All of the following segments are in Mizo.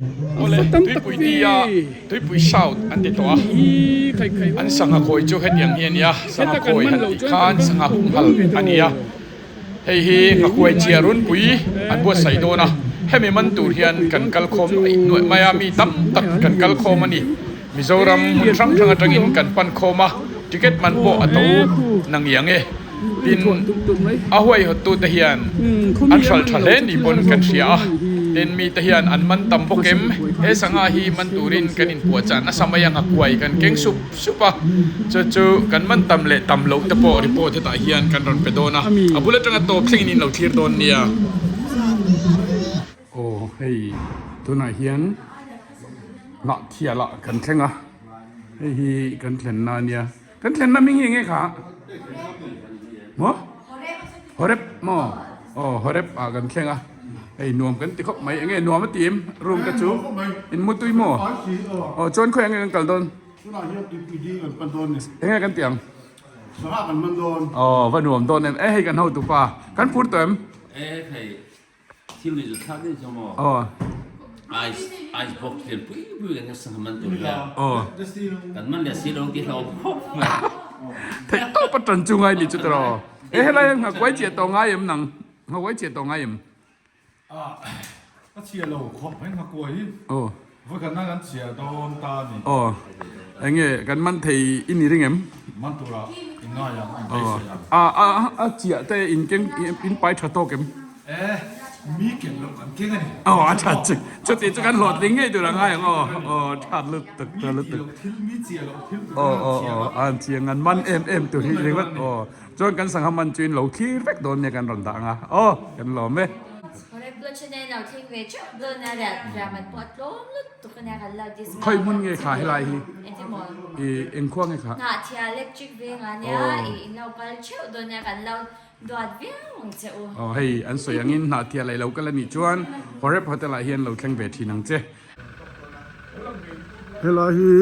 Awle, tuipui tia tuipui south an ti tawh a, an sangha khawi chu hetiang hi a nia, sangha khawi han tih khan sangha humhalh a ni a, hei hi nghakuai chiah runpui an buatsaih dawn a, hemi man tur hian kan kal khawm nuaih nuaih mai a, mi tam tak kan kal khawm a ni, Mizoram hmun hrang hrang atangin kan pan khawm a, ticket man pawh a to nangiang e. Tin, a huaihawttute hian an hralh tha hle ni pawn kan hria a, tin mite hian an man tam bawk em? He sangha hi man turin kan inpuahchah nasa mai a, nghakuai kan keng sup sup a, chu chu kan man tam leh tam loh te pawh report hetah hian kan rawn pe dawn a, a bul atanga tawp thlengin in lo thlir dawn nia. Aw hei tunah hian Hnahthialah kan thleng a, hei hi kan thlenna a nia. Kan thlenna hming hi enge kha? Maw? Horeb maw? Aw Horeb ah kan thleng a, hei nuam kan ti khawp mai. Enge nuam a ti em room te chu? In mu tui maw? Aw chuan khawi enge kan kal dawn? Enge kan ti ang? Aw va nuam dawn em? E hei kan hotu pa, kan phur tawh em? Thil nih chu thlak deuh chu maw? Aw. Ice ice box lian pui pui kan sangha man tur hian. Aw. Kan man leh si lo ti hlauh khawp mai. Theih tawp a tan chu ngai ni chu tiraw. E helai hian nghakuai chiah tawh ngai em nang? Nghakuai chiah tawh ngai em? Ah, ka chhiah lo khawp mai nghakuai hi. Aw. Vawikhatna kan chhiah dawn ta a ni. Aw, enge kan man thei i ni ring em? Man turah in ngai ang, in beisei ang. A a a chiah te in keng in pai tha tawk em? E, mi ken loh kan keng a ni. Aw, a tha chu, chuti chu kan hlawhtling ngei tur a ngai ang aw, aw that lutuk tha lutuk. Mi tih loh thil, mi chiah loh thil tur kan han chiah a. Aw aw aw, an chiah ngan man em em tur hi ringawt aw. Chuan kan sangha man chu in lo thlir vek dawn nia kan rawn dah ang a, aw kan lawm e. Khawi hmun nge kha helai hi i engkhua nge kha? Aw hei an sawi angin Hnahthial a i lo kal a nih chuan Horeb Hotel ah hian lo thleng ve thin ang che. Helai hi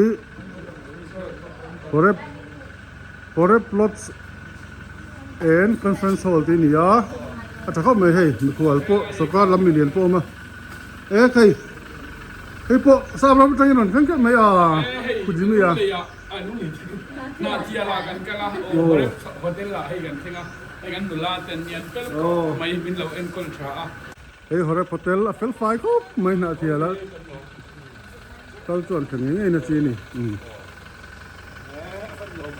Horeb Horeb Lodge and Conference Hall tih a ni a, a tha khawp mai hei mikhual pawh sorkar lam milian pawh a awm a, e khei hei pawh sap ram atangin rawn thleng teuh mai a Pu Jimmy a. Hei Horeb Hotel a fel fai khawp mai Hnahthial a kal chuan tha ngei ngei na chi a ni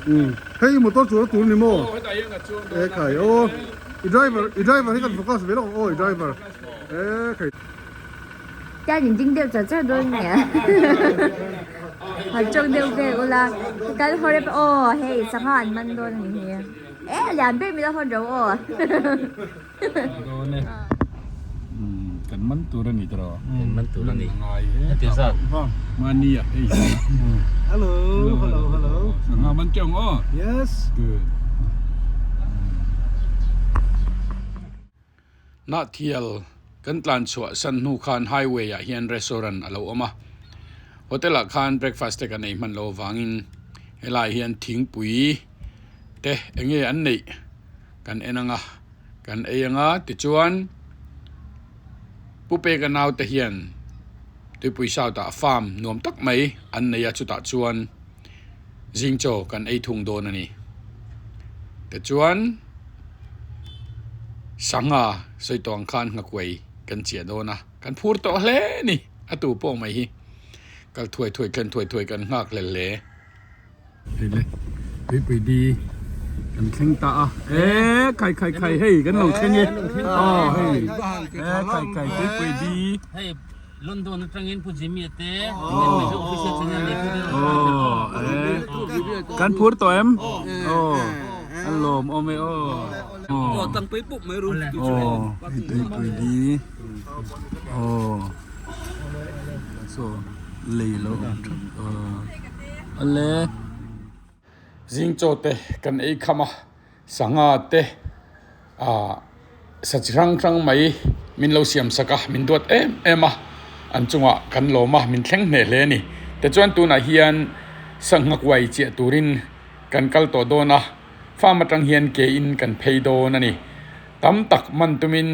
umm hei motor chuan a tur ni maw e khai aw i driver i driver hi kan focus ve lawk ang aw i driver e khai. Tian in ding deuh char char dawn nge han tawng deuh vel ula kal Horeb aw hei sangha an man dawn a ni hi e a lian ber min la hawn ro aw. Dawn e. Kan man tur a ni tawh. Kan man tur a ni. Ngai he. Ti zat. Mani a hei. Hello, hello, hello. Sangha man teuh ang aw. Yes. Good. Nahthial kan tlan chhuah san hnu khan highway ah hian restaurant a lo awm a. Hotel ah khan breakfast te kan ei hman loh avangin helai hian thingpui te eng nge an neih. Kan en anga, kan ei anga tichuan Pu Peka naute hian Tuipui South ah farm nuam tak mai an nei a chutah chuan zing chaw kan ei thung dawn a ni. Tichuan sangha sawi tawh ang khan nghakuai kan chiah dawn a, kan phur tawh hle a ni a tu pawh mai hi kal thuai thuai thlen thuai thuai kan nghak hlel hle. Hei le tuipui di kan thleng ta a e khai khai khai hei kan lo thleng e aw hei e khai khai tuipui di hei London atangin Pu Jimmy te aw kan phur tawh em aw an lawm awm e aw aw aw hei tuipui di aw saw lei lo awm thap aw. Ale zing chaw te kan ei kham a sangha te ah sa chi hrang hrang mai min lo siam sak a min duat em em a an chungah kan lawm a min thleng hneh hle a ni tichuan tunah hian sangha kuai chiah turin kan kal tawh dawn a farm atang hian ke in kan phei dawn a ni tam tak man tumin.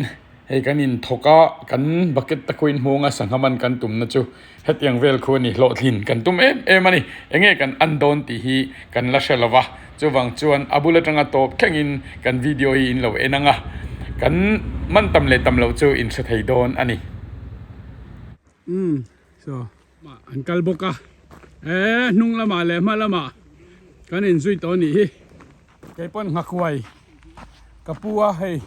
Hei kan inthawk a, kan bucket te khu inhmung a sangha man kan tumna chu hetiang vel khu a ni hlawhtlin kan tum em em a ni. Enge kan an dawn tih hi kan la hre lo va, chuvang chuan a bul atanga tawp thlengin kan video hi in lo en ang a, kan man tam leh tam loh chu in hre thei dawn a ni. Umm saw an kal bawk a, eh hnung lamah leh hma lamah kan inzui tawh a nih hi. Kei pawn nghakuai ka pu a hei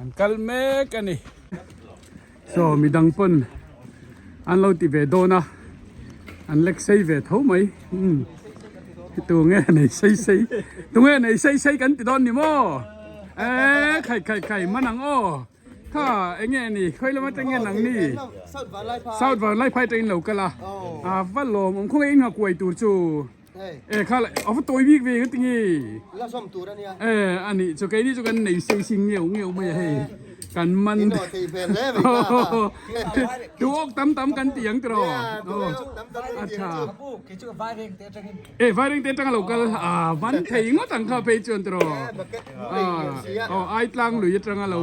an kal mek a ni. Saw midang pawn an lo ti ve dawn a an lek sei ve tho mai umm tunge nei sei sei tunge nei sei sei kan ti dawn ni maw eh khai khai khai man ang aw kha enge ni khawi lam atang nge nang ni south vanlaiphai atangin lo kal a a va lawm awm khawnge in nghakuai tur chu. E kha le a va tawi bik ve nga tinge. La sawm tur ania. E ani chu keini chu kan nei sei sing ngeuh ngeuh mai a hei. Kan man. In aw thei hmel hle mai ta. Tu awk tam tam kan ti ang tiraw. Tu awk tam tam kan ti ang chu. Kei chu vaireng te atangin. E vaireng te atanga lo kal a man thei ngawt ang kha phei chuan tiraw. Aw ai tlang lui atanga lo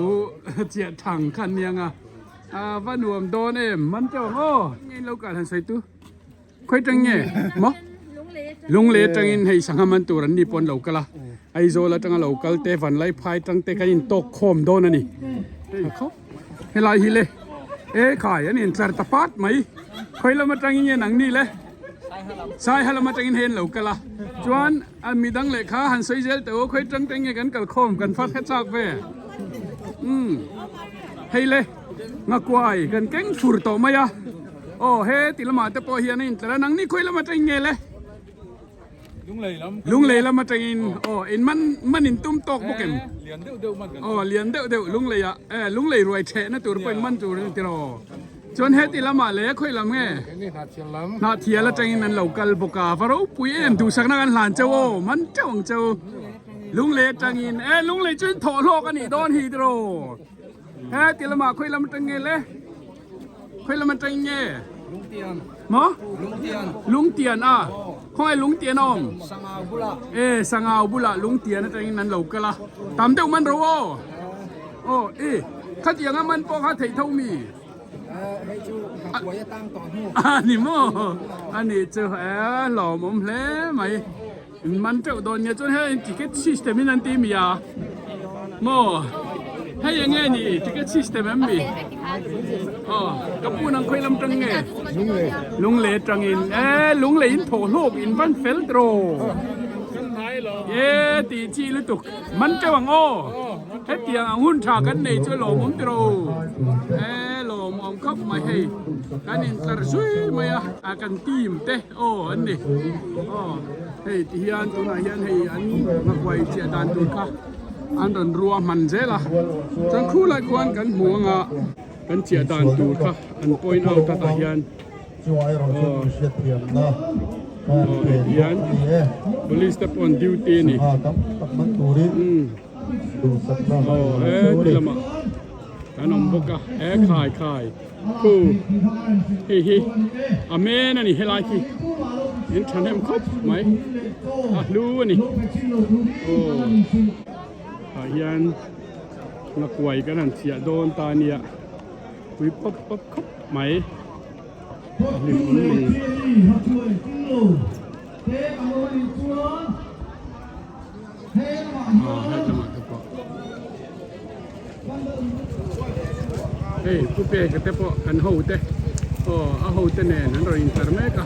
chiah thang kha ania nga. A va nuam dawn em man teuh ang aw. Nge in lo kal han sawi tu. Khawi tang nge maw? Lunglei atangin hei sangha man tur an ni pawh an lo kal a, Aizawl atanga lo kal te Vanlaiphai tang te kan intawk khawm dawn a ni. Helai hi le e khai an intlar ta pat mai. Khawi lam atangin nge nang ni le? Saiha lam atangin hei an lo kal a, chuan a midang lehkha han sawi zel teh u, khawi tang te nge kan kal khawm kan fat hre chak ve. Umm hei le ngakuai kan keng fur tawh mai a. Aw he ti lamah te pawh hian a intlar a, nangni khawi lam atangin nge le? Lunglei lam. Lunglei lam atangin aw in man man in tum tawk bawk em? Lian deuh deuh man kan tum. Aw lian deuh deuh Lunglei ah eh Lunglei ruai thehna tur pawh in man tur a ni tiraw. Chuan he ti lamah le khawi lam nge? Hnahthial lam. Hnahthial atangin an lo kal bawk a, va ropui em duhsakna kan hlan cheu aw man teuh ang cheu. Lunglei atangin eh Lunglei chu in thawh hlawk a nih dawn hi tiraw. He ti lamah khawi lam atang nge le? Khawi lam atang nge? Lungtian. Maw? Lungtian. Lungtian a. Khawngai lungtian a awm? Sangau bulah. E sangau bulah lungtian atangin an lo kal a. Tam deuh man ro aw. Aw e khatiang a man pawh kha theih tho mi? Hei chu Nghakuai atang tawh hnu. A ni maw? A ni chu e lawmawm hle mai. In man teuh dawn nia chuan hei ticket system in an ti mi a maw hei eng nge ni ticket system em mi aw ka pu nang khawi lam tang nge lunglei atangin e lunglei in thawh hlawk in van fel tiraw e tih chi lutuk man teuh ang aw hetiang ang hun tha kan nei chu lawmawm tiraw e lawmawm khawp mai hei kan intlar zui mai a kan team te. Aw an ni aw hei ti hian tunah hian hei an nghakuai chiah dan tur kha an rawn rua hman zel a chuan khu lai khuan kan hmu anga kan chiah dan tur kha an point out a tah hian aw aw hei ti hian police te pawh an duty a ni umm aw he ti lamah kan awm bawk a he khai khai. Khu hei hi a men a ni helai khi in thahnem khawp mai a hlu a ni aw tah hian ngakuai kan han chhiah dawn ta a nia pui pawp pawp khawp mai a hlim awm mang. Aw hei lamah te pawh hei pu peka te pawh kan ho te aw a ho te nen an rawn intlar mek a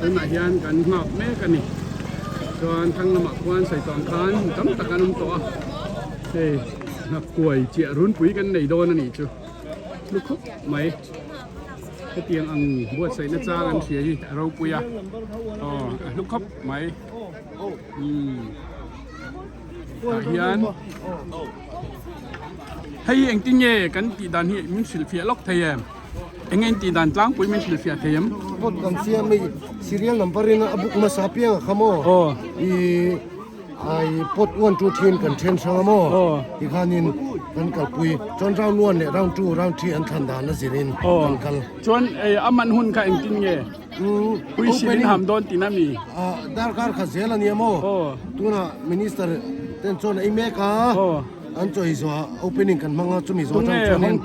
tunah hian kan nghak mek a ni chuan thlang lamah khuan sawi tawh ang khan tam tak an awm tawh a hei nghakuai chiah runpui kan nei dawn a nih chu lu khawp mai hetiang ang buatsaihna chang an hria hi a ropui a aw a hlu khawp mai. Tah hian hei engtin nge kan tih dan hi min hrilhfiah lawk thei em eng eng tih dan tlangpui min hrilhfiah thei em Pot kan siam hei serial number in a book hmasa piang a kha maw i ai pot 1 2 3 in kan then hrang a maw tikhanin kan kalpui chuan round 1 leh round 2 round 3 an thlan dan a zirin kan kal chuan a man hun kha engtin nge Pui silin ham dawn tin a mi? Darkar kha zel a nia maw? Tunah Minister ten chuan a ei mek a. An chawi zawh ah opening kan hmang a chumi zawh atang chuanin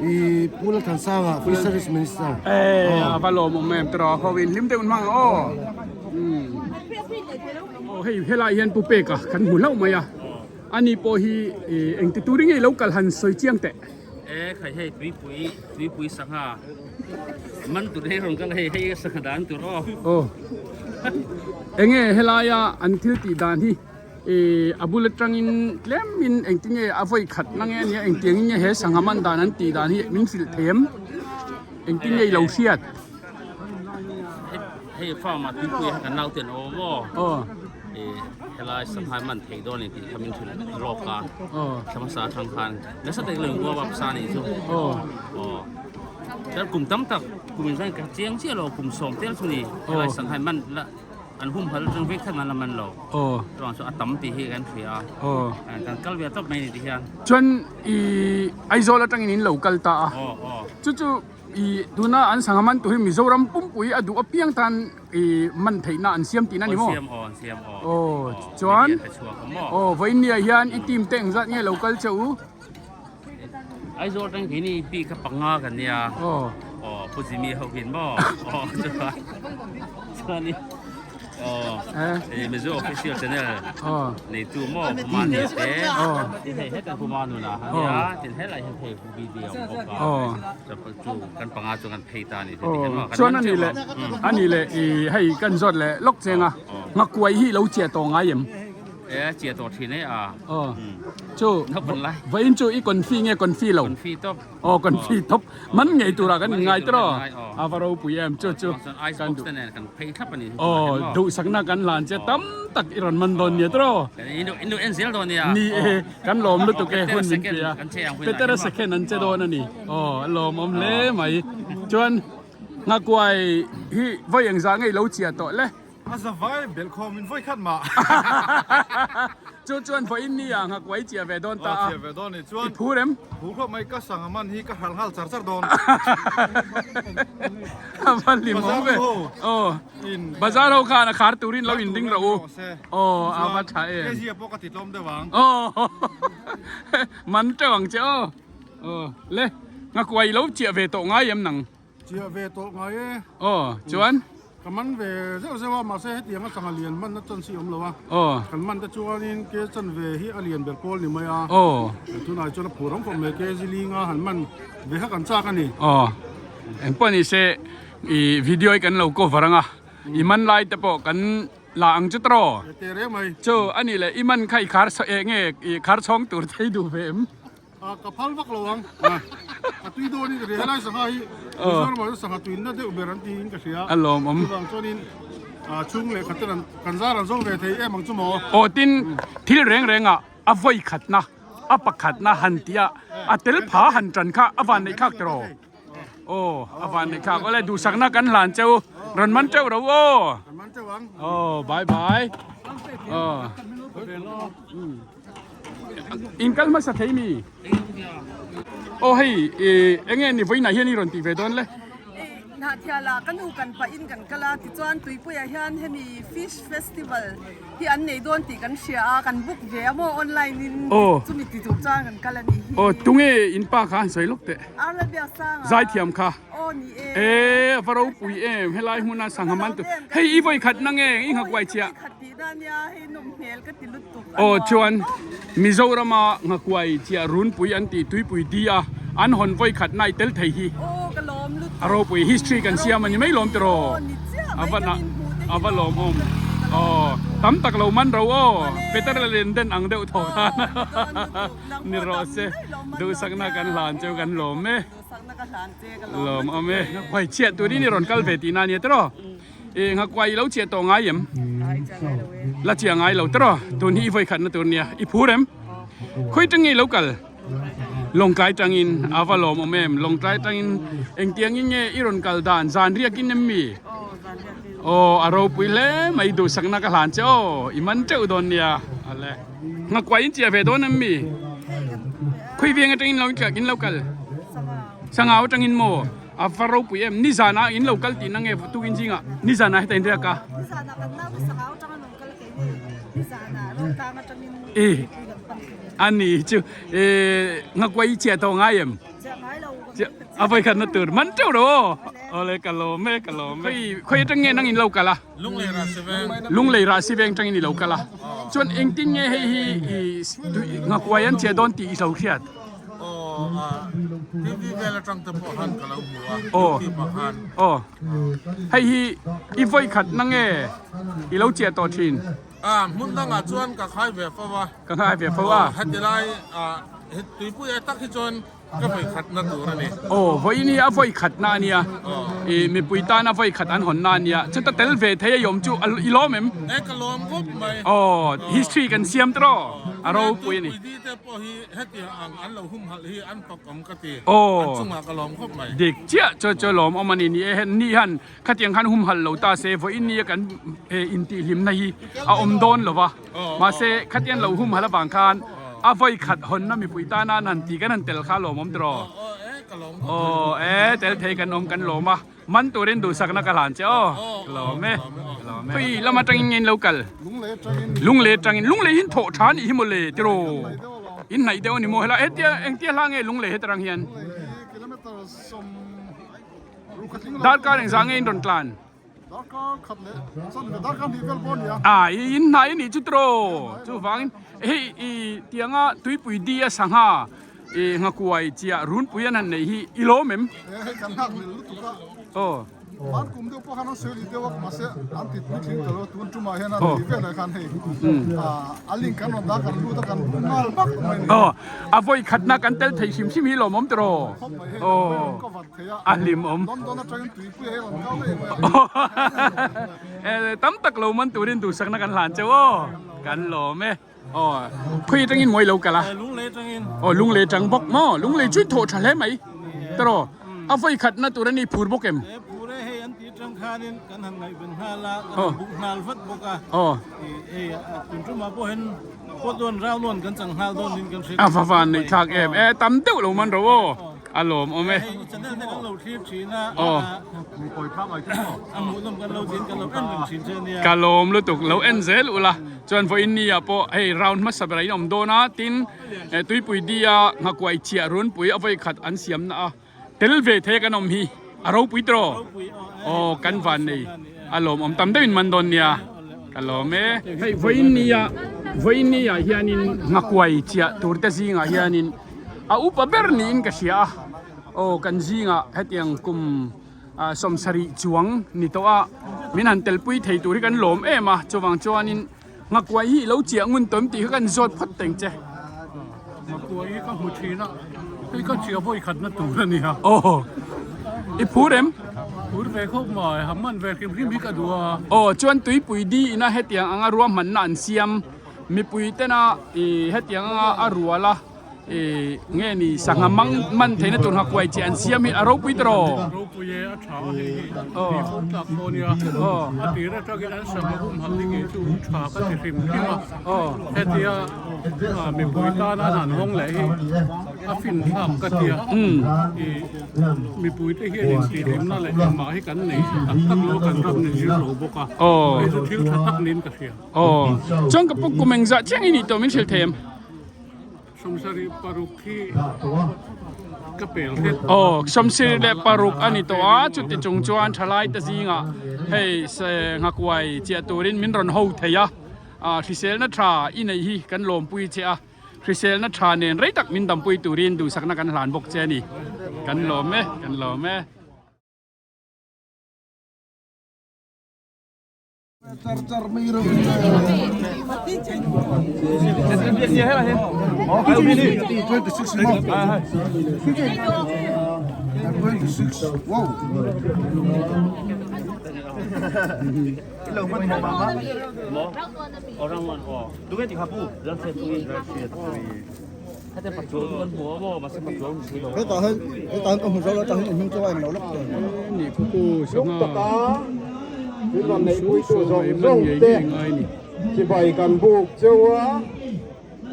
i Pu Lalthansanga Fisheries Minister. E a va lawmawm em tiraw ho in hlim deuh in hmang ang aw. Aw hei helai hian Pu Peka kan hmu hlauh mai a ani pawh hi engti turin nge lo kal han sawi chiang teh. E khai hei tuipui tuipui sangha man tur hei rawn kal a hei hei sangha dan tur aw. Aw enge helaia an thil tih dan hi. Ih a bul atangin tlemin engtinge a vawi khat na nge ania engtiangin nge he sangha man dan an tih dan hi min hrilh thei em engtin nge i lo hriat Hei farm ah tuipui ah kan nau ten awm aw aw ih helai sangha man thei dawn ni tih kha min hrilh lawk a aw thla hmasa atang khan nasa tak lo inbuap a pasa nih chu aw aw chuan kum tam tak kum in chuan ka chiang chiah lo kum sawm tel chu ni helai sangha man la An humhalh atang vek khan an la man lo. Aw. Chuang chu a tam tih hi kan hria a. Aw. Kan kal ve tawp mai ni ti hian. Chuan i Aizawl atangin in lo kal ta a. Aw aw. Chu chu i tuna an sangha man tur hi Mizoram pumpui a duh apiang tan i man theihna an siam tihna ni maw? An siam aw an siam aw. Aw chuan Media te chhuak a maw? Aw vawinia hian i team te engzat nge lo kal che u? Aizawl atang keini bik kha panga kan nia. Aw. Aw Pu Jimmy ho hin maw? Aw chuan chuanin aw eh Mizo official channel Aw. neitu maw Pu Mani te. Aw. Tin hei hetan Pu Manuna han nia tin helai hian hei Pu BD a awm bawk a. Aw. Chu kan panga chu kan phei ta ni Aw chuan ani leh ani leh i hei kan zawt leh lawk cheng a Nghakuai hi lo chiah tawh ngai em? E chia tawh thin e a. Aw. Chu vawiin chu i confi nge confi lo? Confi top. Aw confi top. Man ngei tura kan inngai tawh. A va ropui em chu chu. Ice box te nen kan phei thlap a ni. Aw duhsakna kan hlan che tam tak i rawn man dawn nia tawh. Inu en zel dawn nia. Ni e kan lawm lutuk e hun min pe a. Petera second an che dawn a ni. Aw a lawmawm hle mai. Chuan Nghakuai hi vawi engzah nge i lo chiah tawh le? A zavai belh khawm in vawi khat mah. Chu chuan vawiin ni ah nghakuai chiah ve dawn ta a. Aw chiah ve dawn ni chuan. I phur em? Phur khawp mai ka sangha man hi ka hralh nghal char char dawn. A va hlim awm ve. Aw bazar ho khan a khar turin lo in ding rawh u. Aw a va tha em. Kg ah pawh ka ti tlawm deuh ang. Aw man teuh ang che aw. Aw le nghakuai lo chiah ve tawh ngai em nang? Chiah ve tawh ngai e. Aw chuan. Ka man ve zeuh zeuh a, mahse hetianga sangha lian man na chance hi a awm lo a. Aw. Kan man te chuanin ke chanve hi a lian ber pawl ni mai a. Aw. Tunah chuan a phur awm khawp mai, ke zilinga han man ve kha kan chak a ni. Aw. Engpawh ni se i video hi kan lo cover ang a, i man lai te pawh kan la ang chu tawh. Teh reng mai. Chu a nih leh i man kha i khar eng nge i khar chhawng tur thei duh ve em? Ka phal vak lo ang. A tui dawn in ka hria. Helai sangha hi Mizoramah chuan sangha tuinna deuh ber an tiin ka hria. A lawmawm. Chuvang chuanin chhung leh khat ten kan zar an zawng ve thei em ang chu maw? Aw tin thil reng rengah a vawi khatna a pakhatna han tih a a tel pha han tan kha a van neih khak tiraw? Aw a van neih khak. Awle duhsakna kan hlan cheu rawn man teuh ro aw. Kan man teuh ang. Aw bye bye. Aw. In kal hmasa thei mi? Aw hei eng nge ni vawiinah hian i rawn tih ve dawn le? Hnahthialah ka nu kan pah in kan kal a, tichuan tuipuiah hian hemi fish festival hi an nei dawn tih kan hria a, kan book ve a maw online in chumi ti tur chuan kan kal a nih hi. Aw tunge in pa kha han sawi lawk teh. Arla Biasanga. Zaithiam kha. Aw ni e. E a va ropui em helai hmuna sangha man tur. Hei i vawi khat na nge i nghakuai chiah. Aw i vawi khat tih na nia hei nawm hmel ka ti lutuk. Aw chuan Mizorama nghakuai chiah runpui an tih tuipui di a an hawn vawi khat nai tel thei hi a ropui history kan siam a ni mai lawm tiraw a va na a va lawmawm aw tam tak lo man ro aw Peter la len den ang deuh thaw khan ni rawh se duhsakna kan hlan cheu kan lawm e lawmawm e nghakuai chiah turin i rawn kal ve tihna a nia tiraw. E nghakuai i lo chiah tawh ngai em? La chiah ngai lo tawh tun hi i vawi khatna tur nia i phur em? Khawi tang nge i lo kal? Lawngtlai tangin a va lawm awm em? Lawngtlai tangin engtiangin nge i rawn kal dan zan riakin em mi? Aw a ropui hle mai duhsakna ka hlan che aw i man teuh dawn nia ale nghakuai in chiah ve dawn em mi? Khawi veng atangin lo in lo kal? Sangau atangin maw? A va ropui em? Nizan ah in lo kal tihna nge tukin zingah nizan ah heta in riak a? Nizan ah kan nau hi sangau atang an rawn kal a keini nizan ah Rotlang atangin I kan pan thei. Ani chu ngakuai i chiah tawh ngai em? A vawi khat na tur man teuh ro aw. Awle ka lawm e ka lawm e. Khawi atang nge nang in lo kal a? Lunglei Rahsi Veng. Lunglei Rahsi Veng tangin i lo kal a. Chuan engtin nge hei hi i ngakuai an chiah dawn tih i lo hriat? Aw TV vel atang te pawh khan ka lo hmu a. YouTube ah khan. Aw hei hi i vawi khat na nge i lo chiah tawh thin? A hmun dangah chuan ka khai ve fo a. Ka khai ve fo a. Heti lai tuipui ah tak hi chuan ka vawi khatna tur a ni. Aw vawiin hi a vawi khatna a nia. I mipui tana vawi khat an hawnna a nia. Chuta tel ve thei a i awm chu i lawm em? E ka lawm khawp mai. Aw history kan siam tawh a ropui a ni. Tuipui te pawh hi hetiang ang an lo humhalh hi an fak awm ka ti. Aw An chungah ka lawm khawp mai. Dik chiah chu chu lawm awm a ni. Ni e ni hian Khatiang khan humhalh lo ta se vawiin nia kan intihhlimna hi a awm dawn lo va, mahse khatiang lo humhalh avang khan a vawi khat hawnna mipui tana an han ti kan han tel kha a lawmawm tiraw? Aw e tel thei kan awm kan lawm a, man turin duhsakna ka hlan che aw, ka lawm e, ka lawm e. Khawi lam atangin nge in lo kal? Lunglei atangin, Lunglei hi thawh tha anih hi mawle tiraw? In hnaih deuh a ni maw helai hetia engtia hla nge Lunglei hetarang hian? Darkar engzah nge in rawn tlan? A i in hnai a nih chu tiraw? Chuvangin hei i tianga tuipui di a sangha i nghakuai chiah runpui an han neih hi i lawm em? Aw. Aw a vawi khatna kan tel thei hrim hrim hi lawmawm tiraw? Aw. A hlim awm. Tam tak lo man turin duhsakna kan hlan cheu aw. Kan lawm e. Aw khawi atangin mawi lo kal a. Aw lunglei atang bawk maw. Lunglei chu thawh tha hle mai. Tawraw a vawi khatna tur a ni phur bawk em. Aw. A va van neih thlak em. E tam deuh lo man ro aw. A lawm awm e. Aw. Ka lawm lutuk lo en zel ula chuan vawiin ni ah pawh hei round hmasa ber ah in awm dawn a tin tuipui di a nghakuai chiah runpui a vawi khat an siam na a tel ve thei a kan awm hi a ropui tawh aw kan van nei a lawm awm tam deuh in man dawn nia ka lawm e. Hei vawiin ni ah vawiin ni ah hianin nghakuai chiah tur te zingah hianin A upa ber niin ka hria a, aw kan zingah hetiang kum sawmsarih chuang ni tawh a, min han telpui thei tur hi kan lawm em a, chuvang chuanin Nghakuai hi i lo chiah ngun tawm tih kha kan zawt phawt teng che. Nghakuai hi ka hmu thin a, hei ka chiah vawi khatna tur a nia. Aw, i phur em? Phur ve khawp mai, han man ve hrim hrim hi ka duh a. Aw, chuan tuipui di ina hetiang anga ruahmanna an siam mipui tena i hetiang anga a rual a. I nge ni sangha mang man theihna tur nghakuai chi an siam hi a ropui tawh aw. Ropui e a tha a hei hi ti fawm tlak pawh nia a tir atangin an sangha humhalh ni ngei chu tha ka ti hrim hrim a hetia mipui tana an han hawng leh hi a fin thlak ka tia i mipui te hian intihhlimna leh engmah hi kan nei tak tak lo kan ram ni zir lo bawk a hei chu thil tha tak niin ka hria. Aw chuan ka pu kum engzah chiang i nih tawh min hrilh thei em? Sawmsarih paruk hi ka pel hret. Aw, sawmsarih leh paruk a ni tawh a, chuti chung chuan thalai te zingah hei nghakuai chiah turin min rawn ho thei a, hriselna tha i neih hi kan lawmpui che a, hriselna tha nen rei tak min dampui turin duhsakna kan hlan bawk che a ni. Kan lawm e, kan lawm e.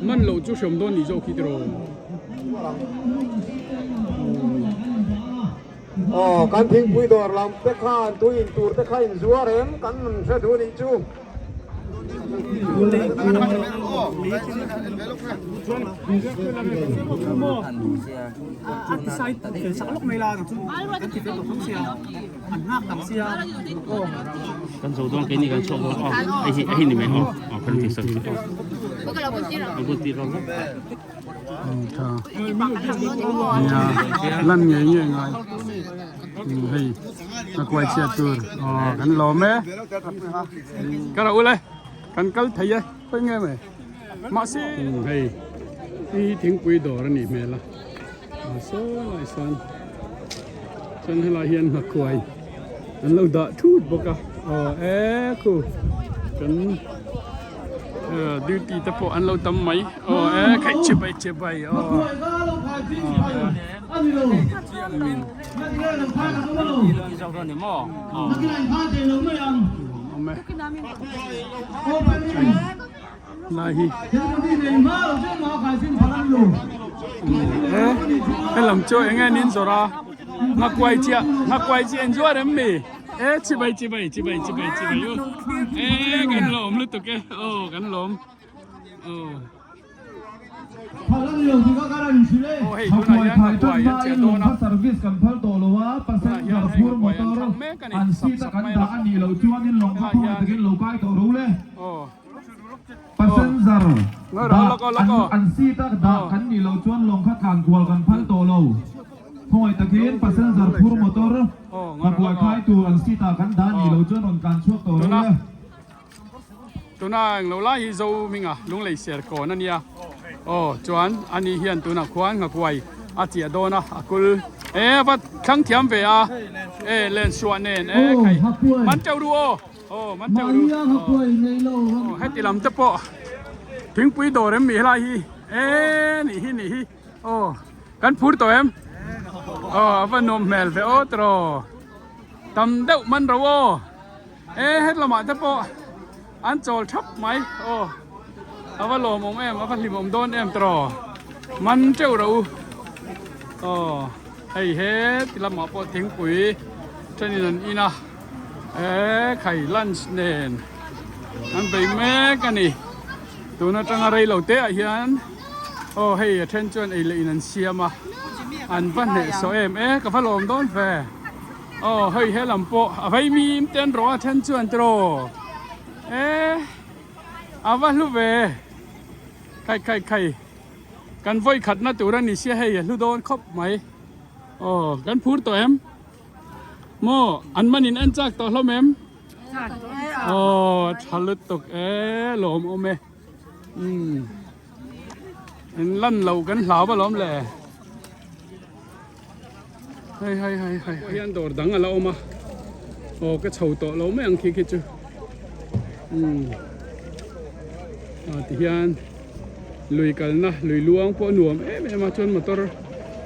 Man loh chu hriam dawn nih zawk hi tiraw. Aw kan thingpui dawr lam te khan tui in tur te kha in zuar em kan hre duh nih chu. Kan zo dawn keini kan chhuak dawn aw hei hi hei ni mai aw aw kan ti sak aw a bul ti rawng tha nia lan ngei ngei ngai hei a kuai chhiat tur aw kan lawm e ka ra ule kan kal thei e khawi nge mai mahse hei hi thingpui dawr a nih hmel a a saw lai sawn chuan helai hian nghakuai an lo dah thut bawk a aw e khu kan duty te pawh an lo tam mai aw e khaih chibai chibai aw awm e lai hi e helam chu eng nge nin zawrh a nghakuai chiah nghakuai chiah an zuar em mi e chibai chibai chibai chibai chibai u e kan lawm lutuk e aw kan lawm aw aw hei tunah hian nghakuai an chiah dawn a tunah hian hei nghakuai an thlang mek a ni sap sap mai a helaiah hian aw. Passenger dah an an seat a dah kan nih loh chuan lawng kha tlan kual kan phal tawh lo. Khawngaih takin passenger phur motor nghakuai khai tur an seat ah kan dah nih loh chuan rawn tlan chhuak tawh lo e. Tuna englo lai hi Zo hminga Lunglei ser kawn a nia. Aw chuan ani hian tunah khuan nghakuai a chiah dawn a, a kul e a va thlang thiam ve a e lensuah nen e khai man teuh ru aw. Aw man teuh ru aw heti lam te pawh thingpui dawr em mi helai hi e nih hi nih hi aw kan phur tawh em aw a va nuam hmel ve aw tiraw tam deuh man ro aw e het lamah te pawh an chawl thap mai aw a va lawmawm em a va hlimawm dawn em tiraw man teuh ro u aw hei heti lamah pawh thingpui thenin an in a. Eee khai lunch nen an bei mek a ni tun atanga rei lo te ah hian aw hei a then chuan ei leh in an siam a an va hneh sawh em e ka va lawm dawn ve aw hei he lam pawh a vei mim te an rawh a then chuan tiraw e a va hlu ve khai khai khai kan vawi khatna tur a ni sia hei a hlu dawn khawp mai aw kan phur tawh em. Maw an man in en chak tawh hlawm em? Aw tha lutuk e lawm awm e. Umm in lan lo kan hlau alawm le. Hei hei hei hei hian dawr dang a la awm a. Aw ka chho tawh lo mai ang khi khi chu. Umm ah ti hian lui kalna lui luang pawh nuam em em a chuan motor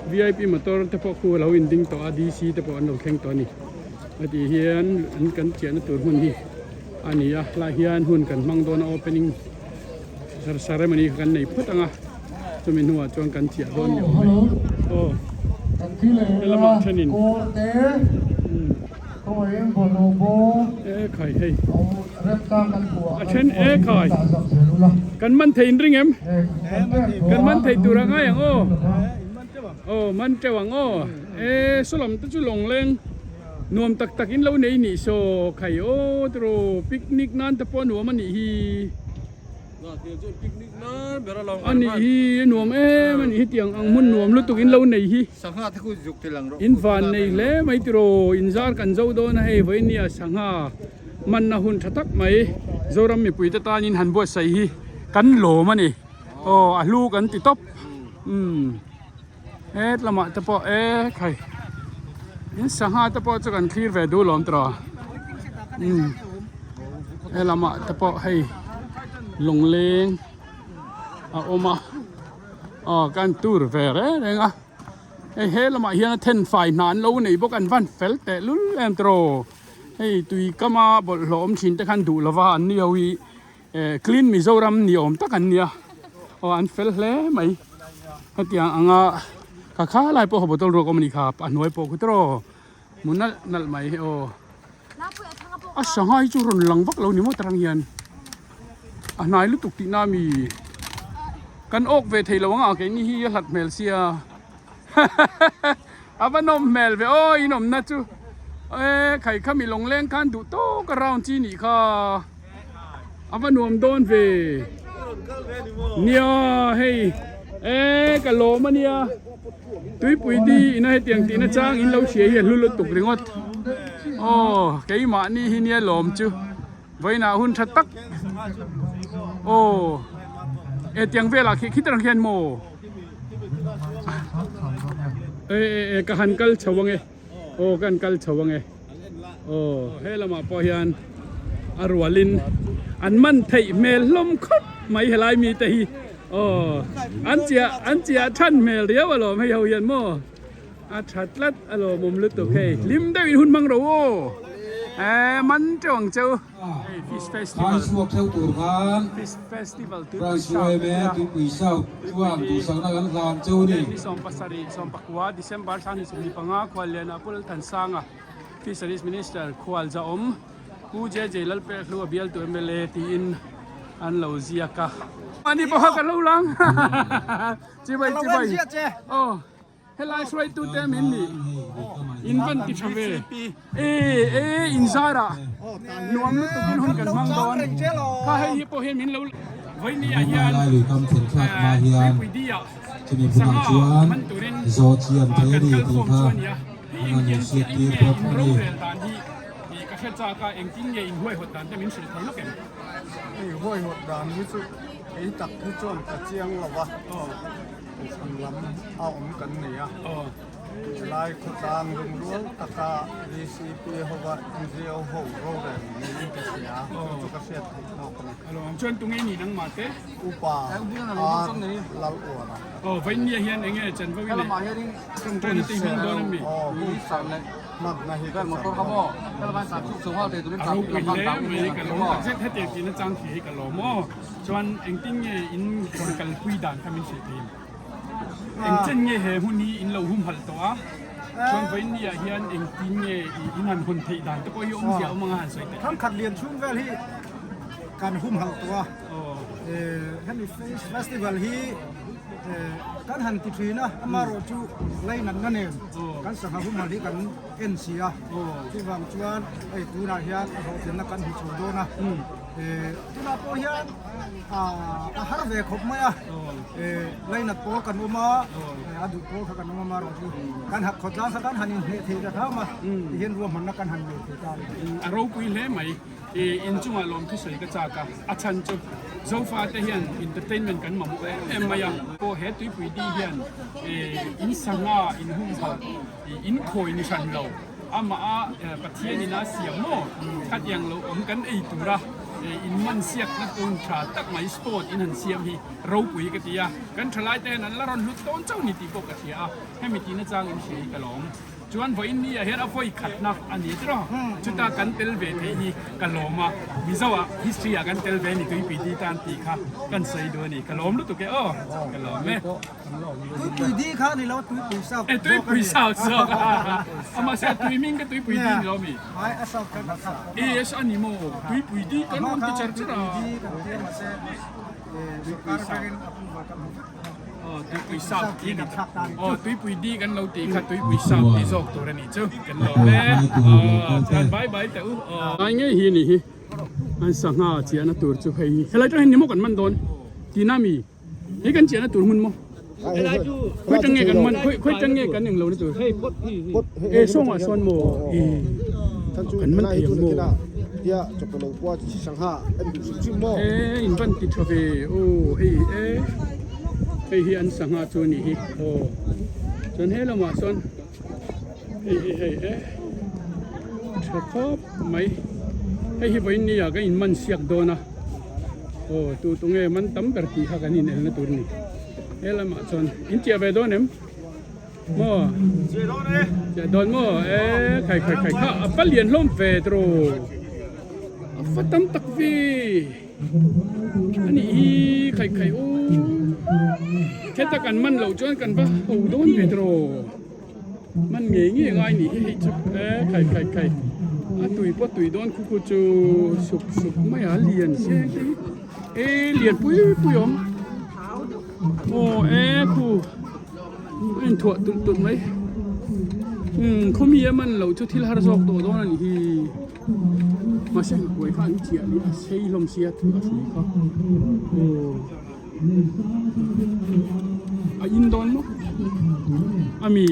vip motor te pawh khu alo in ding tawh a dc te pawh an lo thleng tawh a ni a tih hian an kan chiahna tur hmun hi a ni a helai hian hun kan hmang dawn a opening ceremony kha kan nei phawt ang a chumi hnuah chuan kan chiah dawn ni awm e aw helamah thenin e khai hei a then e khai kan man thei in ring em kan man thei tur a ngai ang aw aw man teuh ang aw e sawlam te chu lawng leng nuam tak tak in lo nei nih saw khai aw tiraw picnic nan te pawh nuam a nih hi. A nih hi a nuam em a nih hi tiang ang hmun nuam lutuk in lo nei hi in van nei hle mai tiraw in zar kan zo dawn a hei vawinia sangha manna hun tha tak mai Zoram mipui te tanin han buatsaih hi kan lawm a ni aw a hlu kan ti tawp umm het lamah te pawh e khai in sangha te pawh chu kan thlir ve duh lawm tiraw umm he lamah te pawh hei lawngleng a awm a aw kan tur ve reng reng a hei he lamah hian a then fai hna an lo nei bawk an van fel teh lul em tiraw hei tui kama bawlhhlawh awm thin te khan duh lova an ni ho hi. Eh clean Mizoram ni awm tak an nia aw an fel hle mai hetiang anga kha kha lai pawh bottle ruak awm a nih kha a hnuai pawh khu tiraw hmu nalh nalh mai hi aw a sangha hi chu rawn lang vak lo ni maw tarang hian. A hnai lutuk tihna a mi? Kan awk ve thei lo ang a keini hi a hlat hmel sia a va nawm hmel ve aw in awmna chu e khai kha mi lawngleng khan duh tawk a round chi nih kha a va nuam dawn ve nia hei e ka lawm a nia tuipui di ina hetiang tihna chang in lo hria hi a hlu lutuk ringawt aw keimahni hi nia lawm chu. Vawiinah hun tha tak aw e tiang velah khi khitar ang khian maw e e e ka han kal chho ange aw ka han kal chho ange aw he lamah pawh hian a rualin an man theih hmel hlawm khawp mai helai mite hi aw an chiah an chiah than hmel riau alawm hei ho hian maw. A tha tlat a lawmawm lutuk hei hlim deuh in hun hmang ro aw eh man teuh ang cheu hei fish festival Khai chhuak theuh tur khan fish festival tuipui Branch south yma tuipui south chuan duhsakna kan hlan cheu a ni. Ni 17 19 December 2025 Khualliana Pu Lalthansanga Fisheries Minister Khualzaawm Pu JJ Lalpekhlua bialtu mla tiin an lo ziak a. Mahni pawha ka lo lang chibai chibai aw. Helai hruaitute min nih in van ti tha ve e e in zarah nuam lutuk in hun kan hmang dawn kha hei hi pawh hian min lo vawinia hian Lai lui kam thlen thlak hma hian tuipui di ah chumi hmunah sangha chuan man turin zawh chian kan thei a ni kal tih khawm kha chu a nia hei an han engtiang inhriat chiah in tir nge bawk in a ni. rorel dan hi ih ka hre chak a engtin nge in huaihawt dan te min hrilh thei lawk em? Hei huaihawt dan hi chu kei tak hi chuan ka chiang lo va. Kohhran lam a awm kan ni a, helai khawtlang lungrual taka VCP hova NGO ho rorel niin ka hria, chu chu ka hriat theih tawk a ni. Alo ang chuan tunge ni nangmah te? Upa Ar Lal Uara. Aw Vainia hian enge chanvo i neih? Tawngtaina te i hmang dawn a mi? Aw hun hmanna hi ka chan dawn. A ropui hle mai ka lawm takzet hetiang tihna chang khi hi ka lawm aw. Chuan engtin nge in rawn kalpui dan kha min hrilh thei em? Engchen nge he hun hi in lo humhalh tawh a? Chuan vawiin ah hian engtin nge in han hawn theih dan te pawh hi awmzia awm anga han sawi teh. Thangkhat lian chhung vel hi kan humhalh tawh a, hemi festival hi kan han ti thin a, amaherawhchu lainatna nen kan sangha humhalh hi kan en si a, chuvang chuan hei tunah hian a hlawhtlinna kan hmu chho dawn a. Tunah pawh hian a har ve khawp mai a, lainat pawl kan awm a, a duh pawl kha kan awm a marawh chu kan hak khawtlang kha kan han inhneh thei ta hram a, tihian ruahmanna kan han nei thei ta a ni. A ropui hle mai, inchungah lawmthu sawi ka chak a, a chhan chu Zofa te hian entertainment kan mamawh em em mai a, pawh he tuipui di hian in sangha in humhalh in khawi ni hran lo. Amah a Pathian in a siam maw? Khatiang lo awm kan ei tura in man siakna tun tha tak mai sport in han siam hi ropui ka ti a, kan thalai te hian an la rawn hlut tawn chauh ni tih pawh ka hria a, hemi tina chang in hria hi ka lawm. Chuan vawiin ni ah hian a vawi khatna a ni tiraw? Chuta kan tel ve theih hi ka lawm a, Mizo ah history ah kan tel ve ni tuipui ti tan tih kha kan sawi duh a ni, ka lawm lutuk e aw, ka lawm e. Tuipui di kha ni lo tuipui south E tuipui south zawk a amah se tui ming ka tuipui di ni lo mi ai a south kan kha e yes ani mo tuipui di kan rawn ti char char a tuipui di kan tia mahse tuipui south oh tuipui south ti ni oh tuipui di kan lo ti kha tuipui south ti zawk tur ani chu kan lo le oh chuan bye bye te u oh ai ngei hi ni hi an sangha chiahna tur chu hei helai tang hian ni maw kan man dawn tina mi Hei kan chiahna tur hmun maw? Khawi tang nge kan man khawi tang nge kan englo na tur? E sawngah sawn maw? E kan man thei ang maw? E in van ti tha ve aw hei e hei hi an sangha chu a nih hi aw chuan he lamah sawn hei hi hei e tha khawp mai hei hi vawiin ni ah kan in man siak dawn a. Aw tu tu nge man tam ber tih kha kan inelna tur a ni. He lamah chuan in chiah ve dawn em? Maw? Chiah dawn e. Chiah dawn maw? E khai khai khai kha a va lian hlawm ve tiraw. A va tam tak ve. A nih hi khai khai u. Heta kan man loh chuan kan va ho dawn ve tiraw. Man ngei ngei ngai nih hi hei chu e khai khai khai a tui pawh tui dawn khu khu chu sup sup mai a lian seng te hi. E lian pui pui awm aw e khu a inthuah tulh tulh mai umm khawmi a man loh chu thil har zawk tawh dawn a nih hi mahse an kuai kha an chiah leh a sei hlawm sia a hrui kha aw. A in dawn maw? Ami.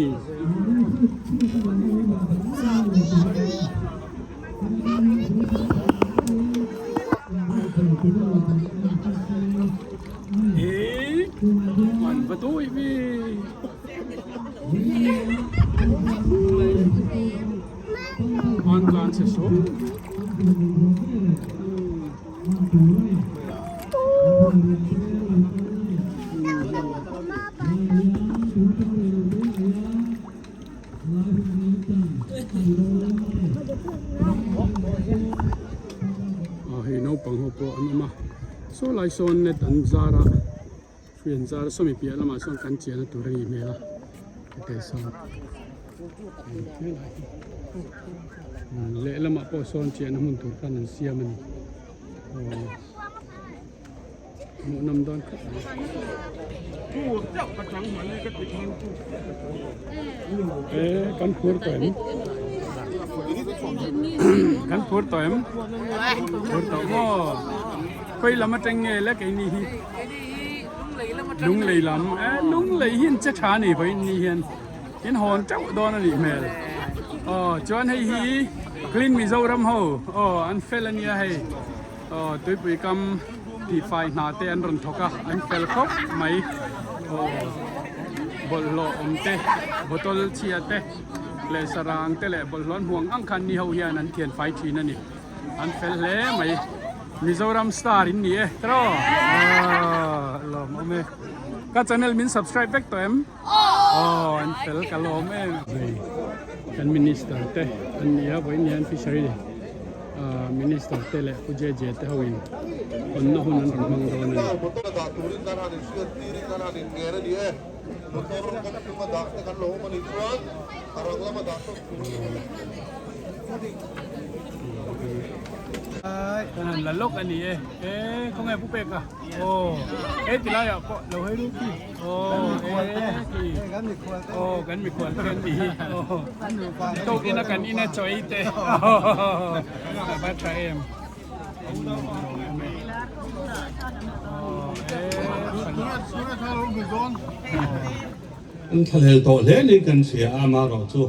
Ê, man va tôi ve. An tlan se so. Hei naupang ho pawh an awm a saw lai sawn net an zar a hrui an zar a sawmi piah lamah sawn kan chiahna tur a nih hmel a hete sawn lehlamah pawh sawn chiahna hmun tur khan an siam a ni aw hmuhnawm dawn khawp mai. E kan phur tawh em kan phur tawh em phur tawh maw khawi lam atang nge le keini hi Lunglei lam e lunglei hi an che tha a ni vawiin ni hian in hawn teuh dawn a nih hmel aw chuan hei hi clean Mizoram ho aw an fel a nia hei aw tuipui kam tihfai hna te an rawn thawk a an fel khawp mai aw bawlhhlawh awm te bottle chhia te leh sarang te leh bawlhhlawh an huang ang khan ni ho hian an thianfai thin a ni. An fel hle mai. Mizoram star in ni e tiraw? Aw lawmawm e. Ka channel min subscribe vek tawh em? Aw an fel ka lawm em. Hei kan minister te an ni a vawiin hian fishery minister te leh Pu JJ te ho in hawnna hun an rawn hmang dawn a ni. Motor a dah turin kan han inhriat tirin kan han inngen a ni e. Motor kawng chunga dah te kan lo awm a nih chuan a rang lama dah sawn tur a ni. Kan han la lawk a ni e e khawnge pu pek a aw he ti laiah pawh lo hei ru khi aw e khi aw kan mikhual te an ni hi aw tawk ina kan ina chaw ei te a va tha em An thlahlel tawh hle niin kan hria a, amaherawhchu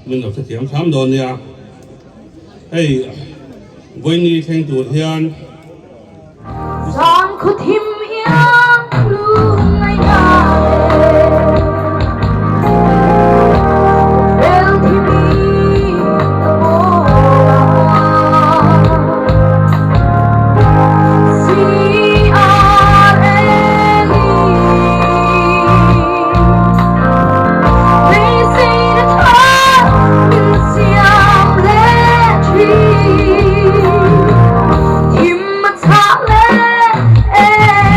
Min lo hrethiam hram dawn nia. Hei vawiini thleng tur hian. Zan khaw thim iang lungngai na le Rel thi mi ka mawl a C R L E.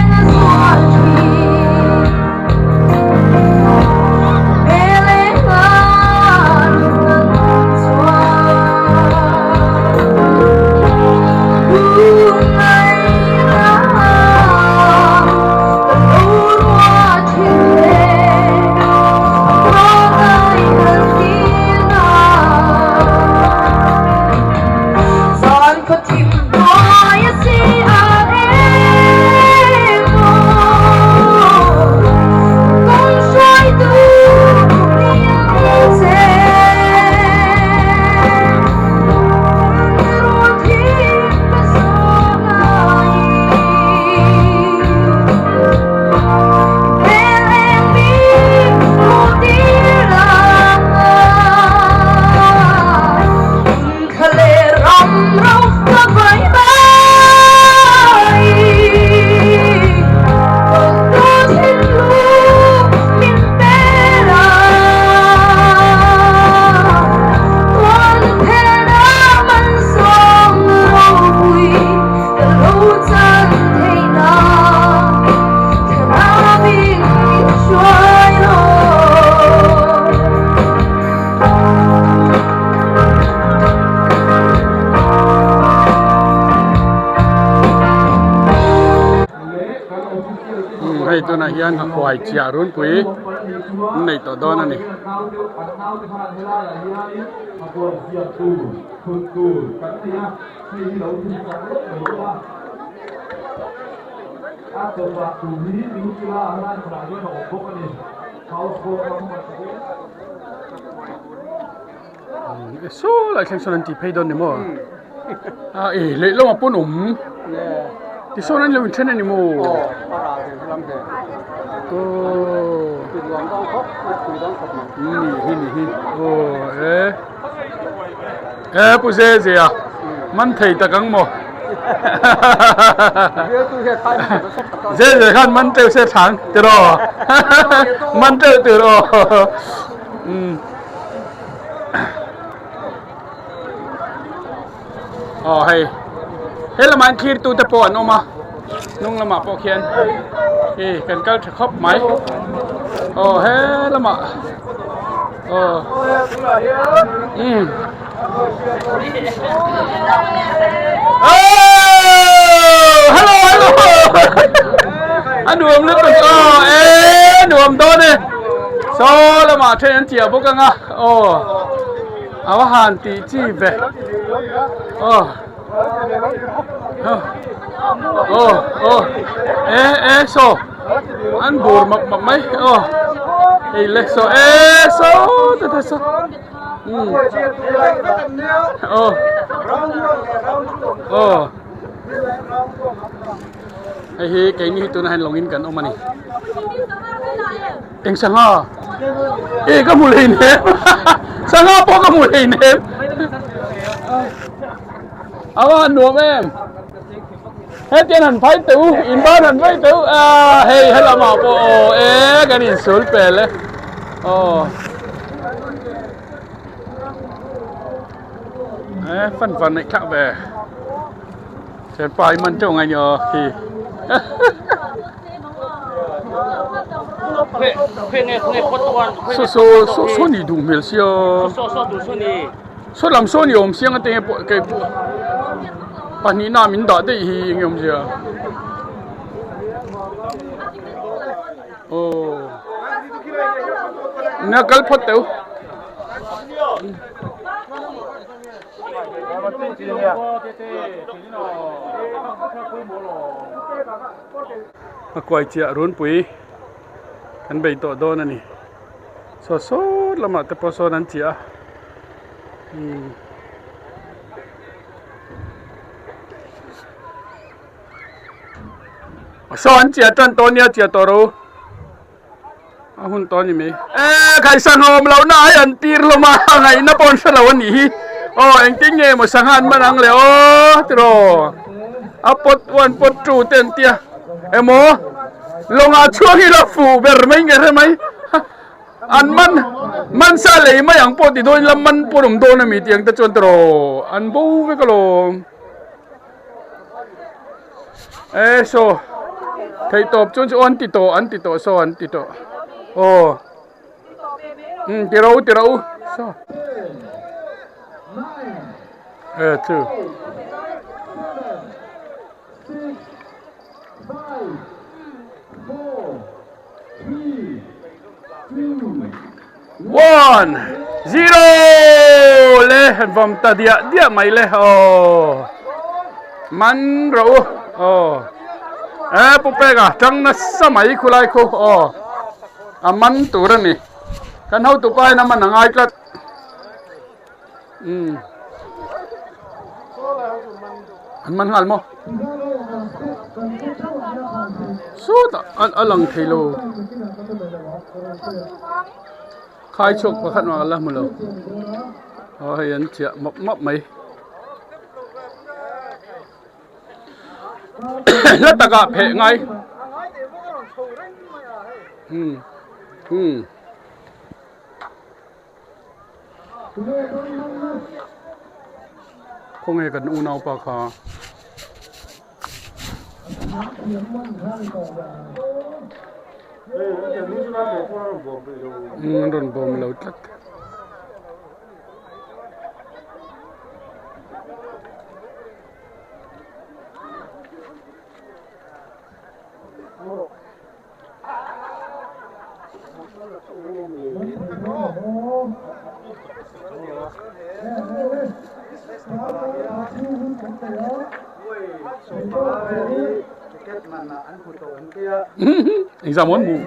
tunah hian nghakuai chiah runpui an nei tawh dawn a ni. Saw lai thleng sawn an tih phei dawn ni maw a e lehlamah pawn awm tisawn an lo inthen a ni maw ni hi ni hi aw e e pu ze ze a man thei tak ang maw ze ze khan man teuh se thang tiraw man teuh tur aw. Aw hei he lamah hian thlir tute pawh an awm a hnung lamah pawh khian hei kan kal tha khawp mai aw he lamah aw umm hello hello a nuam lutuk aw e nuam dawn e saw lamah then an chiah bawk anga aw a va han tih chi ve aw aw aw e e saw an bur map map mai aw hei le saw e saw te te saw Aw aw hei hi keini hi tunah hian lawngin kan awm a ni eng sangha e ka hmu hlei nem sangha pawh ka hmu hlei nem a va han nuam em hetiang han phai teh u in ban han vei teh u a hei helamah pawh aw e kan insul pel e aw. E fan van neih thlak ve thianpa i man teuh ngai ni aw khi saw saw saw saw nih duh hmel sia saw lam saw ni awm siang ate pawh kei pawh pahnih na min dah daih hi eng nge awmzia aw na kal phawt teuh. A kuai chiah runpui kan bei tawh dawn a ni saw sawt lamah te pawh sawn an chiah a umm saw an chiah tan tawh nia chiah tawh ro. A hun tawh a ni mai. E khai sangha awm loh na ai an tir hlawm a ngaihna pawh an hre lo a nih hi. Aw engtin nge maw sangha an man ang le aw tiraw. A pot one pot two te an tia. Emaw lawngah chhuak hi la fuh ber mai nge hre mai. An man man sa lei mai ang pawh ti dawn ila man pawh an awm dawn a mi tih ang te chuan tiraw an bo vek alawm. E saw theih tawp chuan chu an ti tawh an ti tawh saw an ti tawh aw um ti ro ti ro saw e chu One zero le vawm ta diah diah mai le aw man rawh u aw e pu peka tang nasa mai khulai khu aw a man tur a ni kan hotu pa in a man a ngai tlat um an man nghal maw sawtah a lang thei lo khai chhuak pakhat mah ka la hmu lo aw hei an chiah map map mai hla takah pheh ngai um um. Khawnge kan unaupa kha. An rawn bawm lo tlat. Engzah maw an hmuh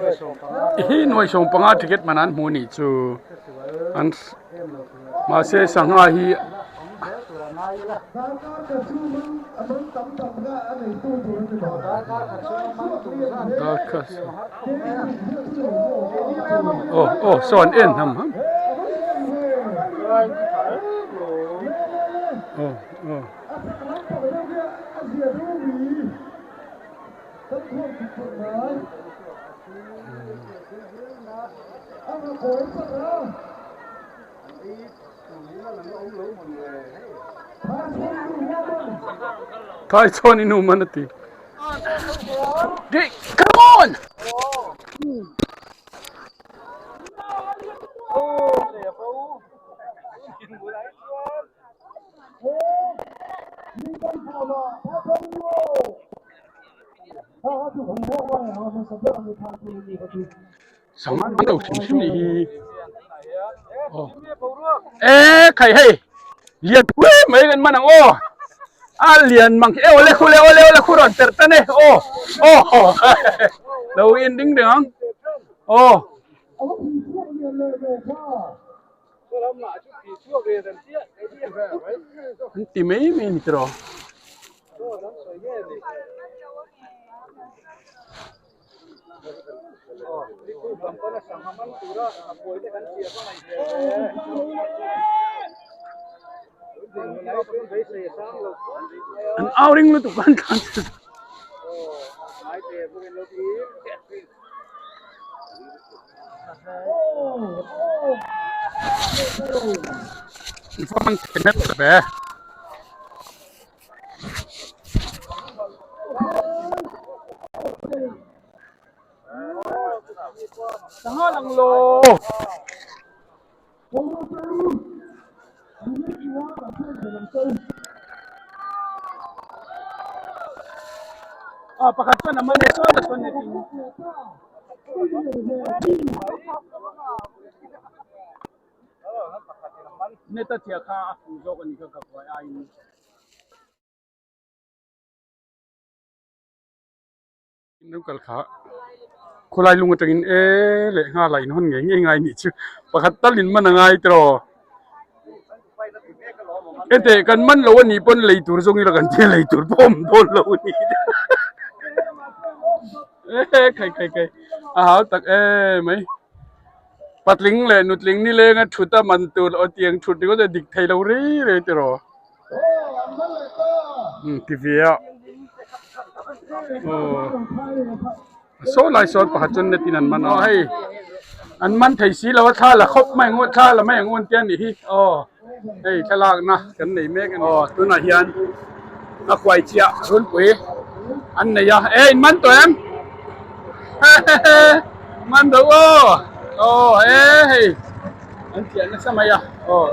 hi nuai 15 ticket man an hmuh anih chu an mahse sangha hi aw aw saw an en hnam ham aw aw. Thai chuan i nu man a ti. Come on! Sangha an lo hrim hrim nih hi e khai hei lian pui mai kan man ang aw a lian mang khi e awle khu le awle awle khu rawn perh tan e aw aw lo in ding reng ang aw. An ti mai mai a ni tiraw. An au ring lutuk an tlan chhe. Pakhat chuan a man e sawn a sawn e tin. Net a thiah kha a fuh zawk a ni kha ka kuai aiin. In kal kha khawlai lung atangin e leh nghal a inhawn ngei ngei ngai nih chu pakhat talin man a ngai tiraw hete kan man lo anih pawn lei tur zawng ila kan tia lei tur pawh awm dawn lo a ni e khai khai khai a hau tak em mai patling leh nutling nileng a thut a man tur aw tiang thut ringawt a dik thei lo rei rei tiraw. Ti ve a aw saw lai sawn pakhat chuan net in an man a hei an man thei si lo a thla la khawp mai ang thla la mai ang awn te a nih hi aw hei thlalakna kan nei mek a ni aw tunah hian a huai chiah runpui an nei a e in man tawh em man ro aw aw e hei an chiah nasa mai a aw.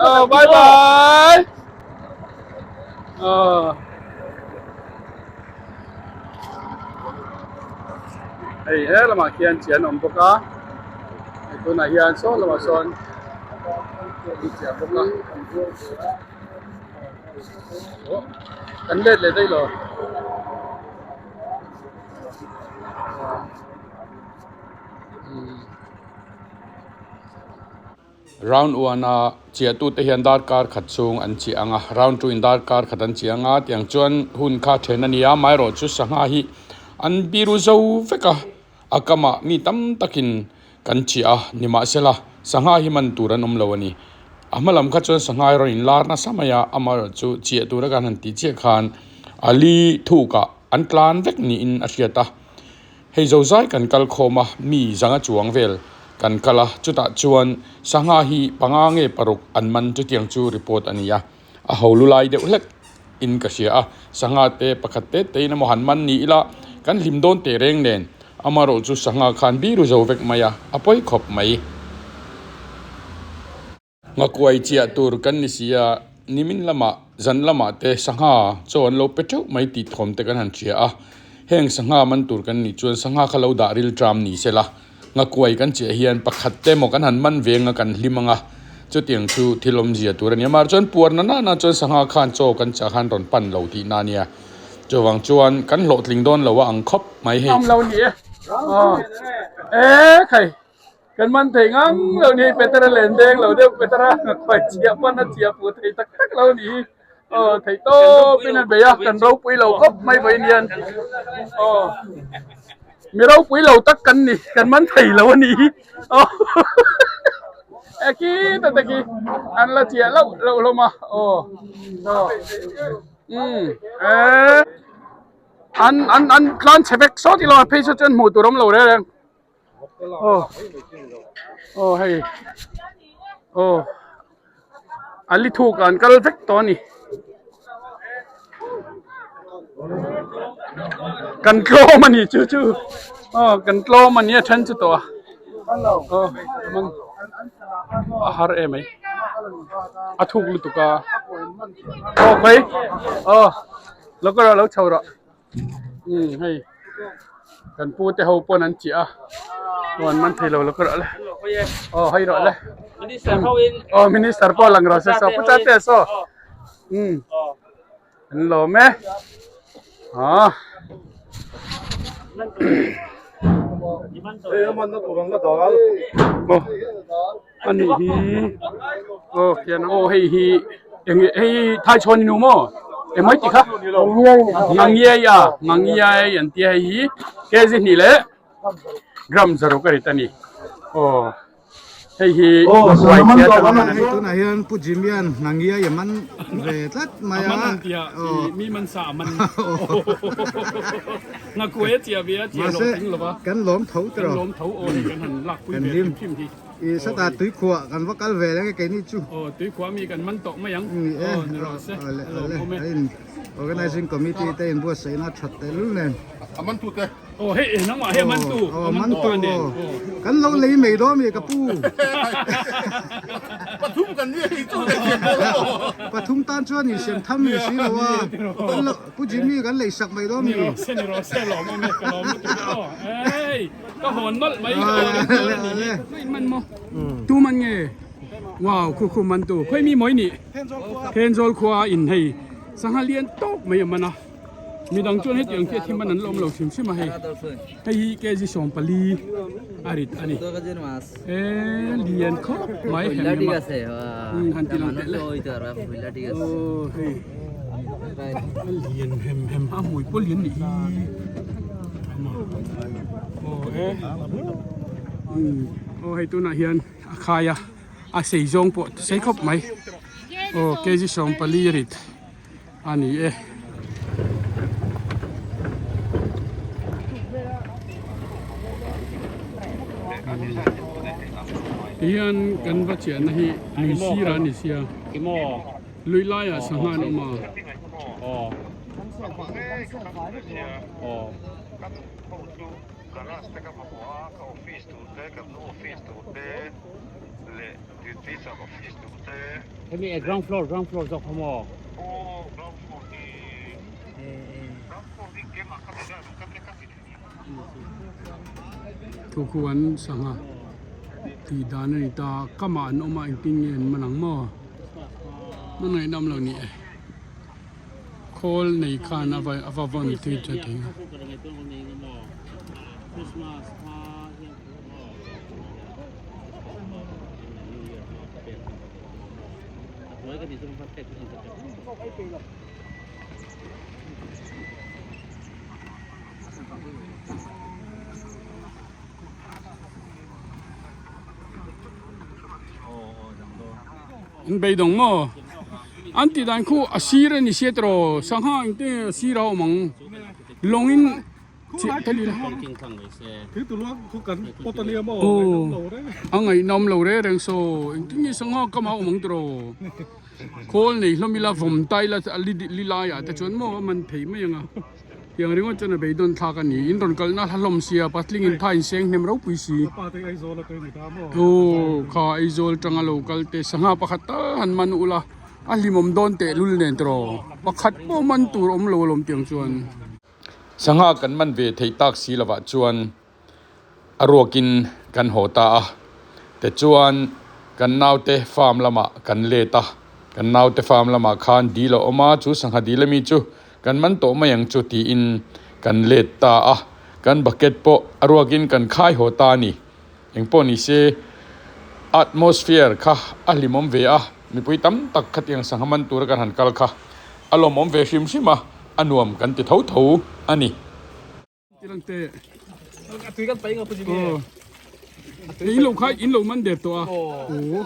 Oh, bye bye. Oh. Hei he lamah khian chi an awm bawk a hei tunah hian saw lamah sawn an chiah bawk a oh kan let leh daih lo. Round one a chiah tute hian darkar khat chhung an chiah ang a, round two in darkar khat an chiah ang a, tiang chuan hun kha then a ni a, amaherawhchu sangha hi an biru zo vek a, a kamah mi tam takin kan chiah a, nimahsela sangha hi man tur an awm lo a ni. A hma lam kha chuan sangha erawh in lar nasa mai a, amaherawhchu chiah tura kan han tih chiah khan a li thukah an tlan vek niin a hriat a. Hei zozai kan kal khawm a, mi zanga chuang vel kan kal a, chutah chuan sangha hi panga nge paruk an man chutiang chu report a ni a, a ho lu lai deuh hlek in ka hria a, sangha te pakhat te te in emaw han man ni ila kan hlim dawn teh reng nen amaherawh chu sangha khan biru zo vek mai a, a pawi khawp mai. Ngakuai chiah tur kan ni si a, nimin lamah zan lamah te sangha chaw an lo pe teuh mai tih thawm te kan han hria a, heng sangha man tur kan nih chuan sangha kha lo dah ril tram ni se la, ngakuai kan chiah hian pakhat te maw kan han man veng a kan hlim ang a, Chutiang chu thil awmzia tur a ni a. Mahse chuan puar na nana chuan sangha khan chaw kan chah khan rawn pan lo tihna a nia. Chuvang chuan kan hlawhtling dawn lo a ang khawp mai hei. Am lo ni e. Aw. E khai. Kan man thei ngang lo ni hei Petera len deng lo deuh Petera khawi chiah pawn a chiah fuh thei tak tak lo ni hi. Aw thei tawp in a bei a kan ropui lo khawp mai vawiin hian. Aw. Mi ropui lo tak kan ni kan man thei lo a ni hi. Aw. E khi ta te khi an la chiah loh loh hlawm a. Aw. Aw. Umm e an an an tlan chhe vek sawt ilo a phei saw chuan hmuh tur awm lo reng reng aw aw hei aw a li thuk an kal vek tawh a ni kan tlawm a ni chu chu aw kan tlawm a ni a then chu tawh a aw a har em mai. A thuk lutuk a aw khawi aw lo ka rawh lo chho rawh umm hei kan pu te ho pawn an chiah a aw an man thei lo lo ka rawh le aw hei rawh le aw minister pawh lang rawh se saw pu chate saw umm an lawm e ah. A nih hi aw khian aw hei hi eng hei thai chhawn inu maw eng mai tih kha ngangiai a ngangiai an tia hei hi kg hnih leh gram zaruk a rit a ni aw hei hi huai chhia atanga man a ni. Tunah hian Pu Jimmy-a'n ngangiai a man ve tlat mai a. A man an tia mi man sa a man ngakuai a chia ve a chia lo tling lo va. Kan lawm tho tiraw. Kan lawm tho aw hei kan han lak pui ve hrim hrim hi. I sata tuikhuah kan va kal ve reng e keini chu. Aw tuikhuah mi kan man tawh mai ang. Ni e. Aw ni rawh se. Awle awle a in organizing committee te in buatsaihna that tehlul nen. A man tu te. Aw hei nangmah hi a man tu. Aw a man tu aw. Kan lo lei mai dawn mi ka pu. Pathum kan ni hei chu kan siam dawn lo. Pathum tan chuan in siam tham ni si lo a. Kan lo Pu Jimmy kan lei sak mai dawn mi. Ni rawh se ni rawh se lawm awm e ka lawm lutuk aw. Hei. Ka hawn nawlh mai ka hawn ang tur a ni hi. Khawi man maw? Tu man nge? Wow, khu khu man tu. Khawi mi mawi nih? Thenzawl khua a in hei. Sangha lian tawk mai a man a. Midang chuan heti ang khi a thi man an la awm lo hrim hrim a hei. Hei hi kg 14 a rit a ni. E lian khawp mai hem hem a. Han ti lang teh le. Aw hei. A lian hem hem a hmui pawh lian nih hi. Aw e aw hei tunah hian a khai a a sei zawng pawh sei khawp mai aw kg 14 rit a ni e. Tihian kan va chiahna hi lui sirah a ni sia lui laiah sangha an awm a. Hemi ground floor ground floor zawk kha maw? Thu khu an sangha tih dan a ni ta kamah an awm a engtin nge an man ang maw? Hmangaih nam lo ni e. Khawl nei khan a va a va vawn tui tha thei a. An beidawng maw? An tih dan khu a sir a ni sia tiraw sangha eng te a sir a awm ang lawngin chhiah ta lila aw a ngaihnawm lo reng reng saw engtin nge sangha kam a awm ang tiraw khawl nei hlawm ila vawm ta ila li laiah te chuan maw a man thei mai ang a. Tiang ringawt chuan a beidawn thlak a ni. In rawn kalna hla hlawm sia, patling in tha in seng hnem ropui si. Aw kha Aizawl tanga lo kal te sangha pakhat tal han man ula a hlimawm dawn teh lul nen tiraw. Pakhat pawh man tur awm lo alawm tiang chuan. Sangha kan man ve theih tak si lovah chuan a ruakin kan haw ta a, tichuan. kan naute farm lamah kan let a, kan naute farm lamah khan dil a awm a, chu sangha dil ami chu kan man tawh mai ang chu tiin kan let ta a, kan bucket pawh a ruakin kan khai haw ta a ni. Engpawh ni se atmosphere kha a hlimawm ve a, mipui tam tak khatiang sangha man tura kan han kal kha a lawmawm ve hrim hrim a, a nuam kan ti tho tho a ni. In lo kha in lo man der tawh a aw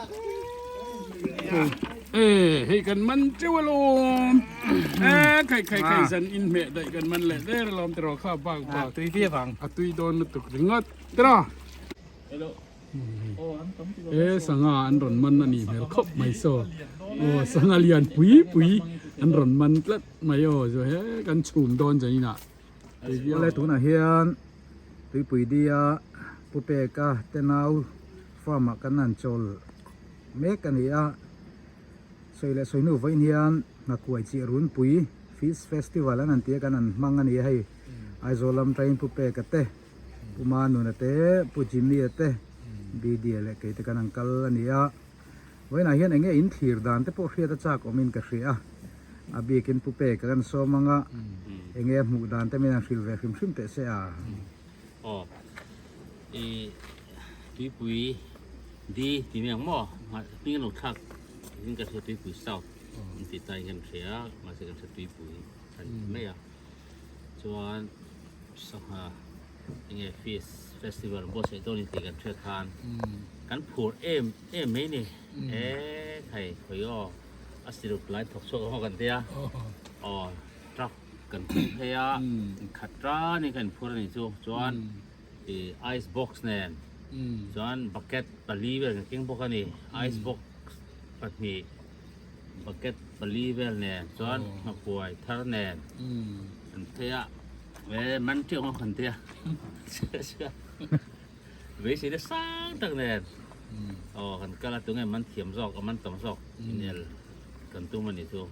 e hei kan man teuh alawm e khai khai khai zan in hmeh daih kan man leh der alawm tiraw kha bak bak tui viau ang a tui dawn lutuk ringawt tiraw E sangha an rawn man a nih hmel khawp mai saw aw sangha lian pui pui an rawn man tlat mai aw chu he kan chhum dawn zanin ah. Awle tunah hian tuipui dia Pu Peka te nau farm ah kan han chawl mek a ni a, sawi leh sawi hnu vawiin hian Nghakuai Chiah Runpui Fish Festival an han ti a kan han hmang a ni a hei Aizawl lam train Pu Peka te Pu Manuna te Pu Jimmy a te Bidya leh kei te kan han kal a ni a. Vawiinah hian enge in thlir dan te pawh hriat a chak awmin ka hria a, a bikin Pu Peka kan sawm anga enge a hmuh dan te min han hrilh ve hrim hrim teh se a. Aw i tuipui di ti mai ang maw hming an lo thlak in ka hria tuipui south an tih ta in kan hria mahse kan hria tuipui an ti mai a chuan sangha enge fish festival buatsaih dawn in tih kan hriat khan kan phur em em mai ni e khai khawi aw a sirup lai thawk chhuak ang aw kan tia aw truck kan phur phei a khat ran in kan phur a ni chu chuan ih ice box nen chuan bucket pali vel kan keng bawk a ni ice box pahnih bucket pali vel nen chuan nghakuai thar nen an phei a e man teuh ang kan tia beisei na sang tak nen aw kan kal a tunge man thiam zawk a man tam zawk inel kan tum a ni chu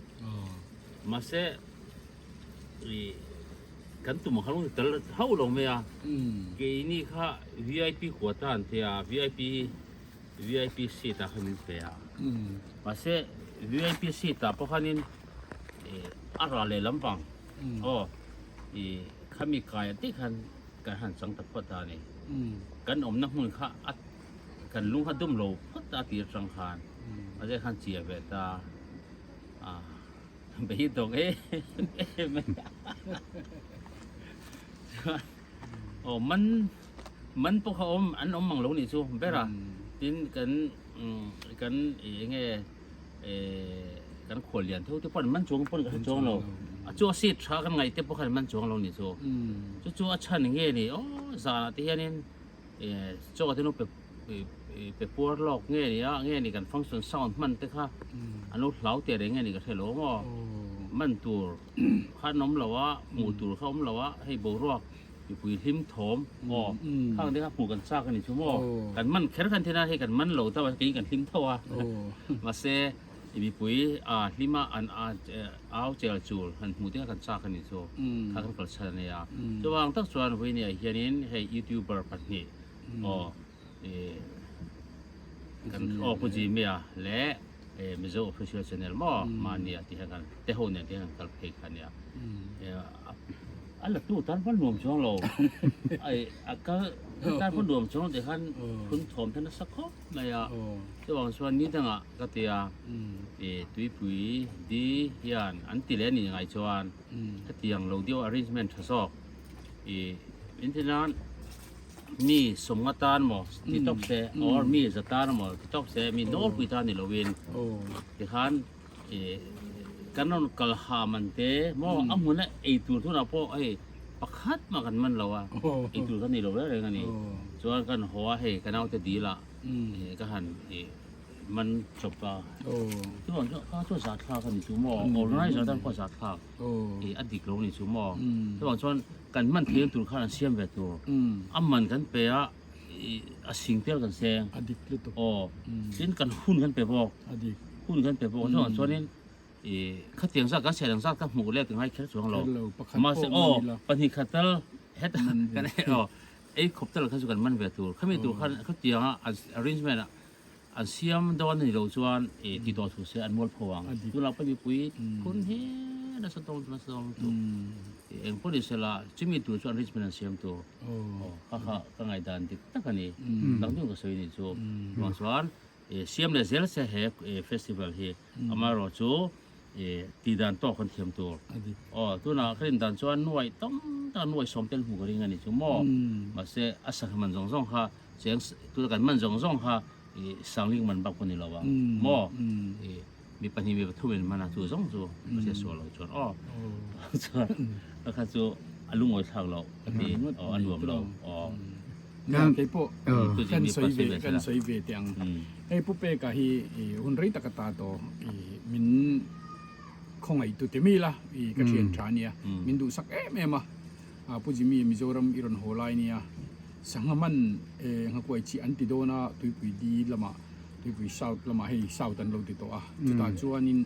mahse ih kan tum ang khan tel hauh lo mai a keini kha vip quota an tia vip vip seat ah khan min pe a mahse vip seat ah pawh khanin ih a ral leh lampang aw ih khami kai ah te khan kan han chang ta phawt a ni kan awmna hmun kha a kan lung kha dum lo phawt a tir atang khan mahse khan chia ve ta a beidawng em em mai a aw man man pawh kha awm an awm mang lo nih chu ber a tin kan kan eng nge eh kan khual lian tho te pawh an man chuang pawh an hre chuang lo a chu a seat tha kan ngaih te pawh khan an man chuang lo nih chu chu chu a chhan nge ni aw zanah te hianin eh chaw te nu pe pe puar lawk nge ni a nge ni kan function sound hman te kha an lo hlau teh reng nge ni ka hre lo maw man tur kha an awm lo a hmuh tur kha awm lo a hei boruak mipui hlim thawm aw khang te kha hmuh kan chak a ni chu maw kan man kher khan thina hei kan man lo ta kei kan hlim tho a mahse mipui a hlim a an au chel chul han hmuh te kha kan chak a ni chu kha kan kal chhan a nia chuvang tak chuan vawinia hianin hei youtuber pahnih aw kan aw Pu Jimmy-a leh Mizo Official Channel maw mahnia tih hian kan te ho nen te hian kan kal phei kha ania a la tu tan pawn nuam chuang lo ai a kal tan pawn nuam chuang lo tih khan phun thawm te nasa khawp mai a chuvang chuan ni dangah ka tia tuipui di hian an ti leh a nih ngai chuan hetiang lo deuh arrangement tha zawk ih engtin mi sawmnga tan maw ti tawp se or mi za tan maw ti tawp se mi nawlpui tan ni loin tikhan ih kan rawn kal ha man te maw a hmuna ei tur tunah pawh hei pakhat mah kan man lo a ei tur kan nei lo reng reng a ni chuan kan haw a hei ka naute dil ah ka han ih man chawp a chuvang chuan kha chu zahthlak a ni chu maw organizer tan pawh zahthlak ih a dik lo a ni chu maw chuvang chuan kan man theihna tur khan an siam ve tur a man kan pe a ih a sing tel kan seng a dik lutuk aw tin kan hun kan pe bawk a dik hun kan pe bawk chuvang chuanin ih khatiang zat kan sian ang zat ka hmuh leh ka ngai kher chuang lo mahse aw pahnih khat tal heta kan aw ei khawp tal kha chu kan man ve tur khami tur khan khatianga arrangement ah. An siam dawn a ni lo chuan i ti tawh thu se an mual pho ang. Tunah pawh mipui phun hi nasa dawn nasa dawn lutuk. Eng pawh ni sela chumi tur chu an arrangement an siam tur. Aw kha kha ka ngaihdan dik tak a ni. Dang deuh ka sawi a nih chu. Chuvang chuan siam leh zel se he festival hi amaherawh chu tih dan tawk kan thiam tur. Aw tunah ka rin dan chuan nuaih tam tak nuaih sawm tel hmu ka ring a ni chu maw. Mahse a sangha man zawng zawng kha Cheng tuna kan man zawng zawng kha i sangling man bak pawh ni lo ang maw i mi pahnih mi pathum in man a chu zawng chu ka hria sual lo chuan aw chuan ka kha chu a lungawi thlak loh ka ti aw a nuam lo aw. Nia kei pawh kan sawi ve kan sawi ve teh ang hei Pu Peka hi i hun rei tak ata tawh i min khawngaih tu te mi la i ka thian tha ania min duhsak em em a. Pu Jimmy Mizoram i rawn haw lai nia sangha man nghakuai chi an ti dawn a tuipui di lamah tuipui south lamah hei south an lo ti tawh a chutah chuanin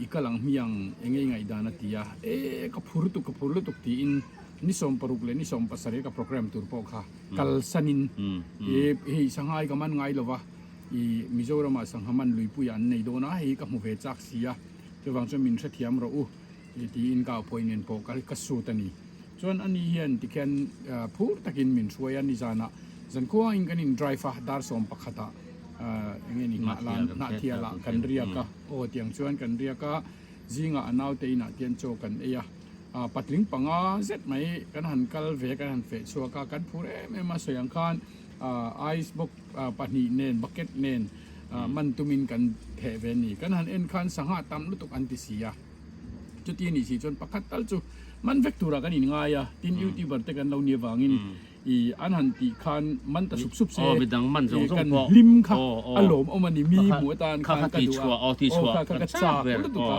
i kal ang hmiang eng nge i ngaihdan a ti a e ka phur lutuk ka phur lutuk tiin ni 16 leh ni 17 ka program tur pawh kha kalsanin hei sangha hi ka man ngai lova i Mizoramah sangha man luipuiah an nei dawn a hei ka hmu ve chak si a chuvang chuan min hrethiam rawh u. Tiin ka appointment pawh ka ka suit a ni. Chuan ani hian tikhian phur takin min hruai a, nizanah zankhuain kan in drive a, dar 11 ah eng nge ni hnahlan Hnahthial ah kan riak a, aw tiang chuan kan riak a, zingah a naute inah tian chaw kan ei a, patling panga zet mai kan han kal ve kan han feh chhuak a, kan phur em em a, sawi ang khan ice box pahnih nen bucket nen man tumin kan theh ve a ni. Kan han en khan sangha tam lutuk an ti si a. Chuti a nih si chuan pakhat tal chu man vek turah kan inngai a, tin youtuber te kan lo nih avangin i an han tih khan man ta sup sup se i kan hlim kha a lawmawm a ni, mi hmuh atan khan ka duh a, aw kha kha ka chak lutuk a,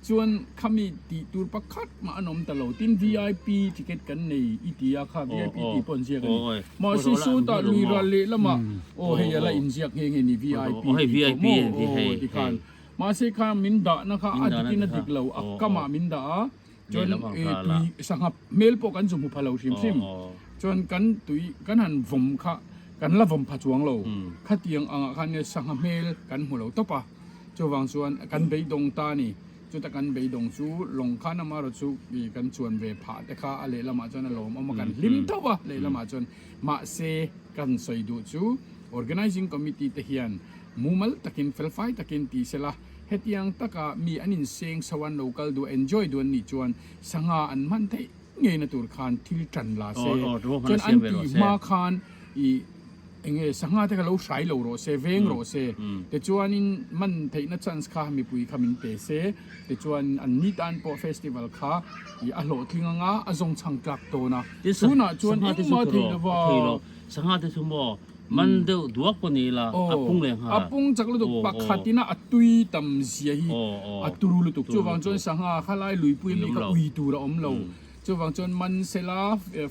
chuan khami tih tur pakhat mah an awm ta lo, tin vip ticket kan nei i ti a kha vip tih pawh an ziak a ni, mahse sawtah lui ral lehlamah aw hei a la inziak nghe nghe ni vip tih pawh maw aw tikhan. Mahse kha min dahna kha a dikin a dik lo, a kamah min dah a, chuan tui sangha hmel pawh kan zu hmu pha lo hrim hrim, chuan kan tui kan han vawm kha kan la vawm pha chuang lo, khatiang angah khan nge sangha hmel kan hmu lo tawp a, chuvang chuan kan beidawng ta a ni, chuta kan beidawng chu lawng khan amaherawh chu kan chuan ve phah te kha a lehlamah chuan a lawmawm a, kan hlim tho a lehlamah chuan mahse kan sawi duh chu Organising Committee te hian mumal takin felfai takin ti sela, hetiang taka mi an inseng so an lo kal duh enjoy duh an nih chuan sangha an hman theih ngeina tur khan thil tan la se. Chuan an tih hma khan i enge sangha te kha lo hrai lo rawh se, veng rawh se. Tichuanin man theihna chance kha mipui kha min pe se, tichuan an ni tan pawh festival kha i a hlawhtling anga a zawngchhang tlak tawn a. Tunah chuan engmah thei lova. Sangha te chu maw man deuh duak pawh ni ila a pung leh nghal. A pung chak lutuk pakhat ina a tui tam zia hi a turu lutuk. Chuvang chuan sangha khalai luipui ami kha ui tur a awm lo. Chuvang chuan man sela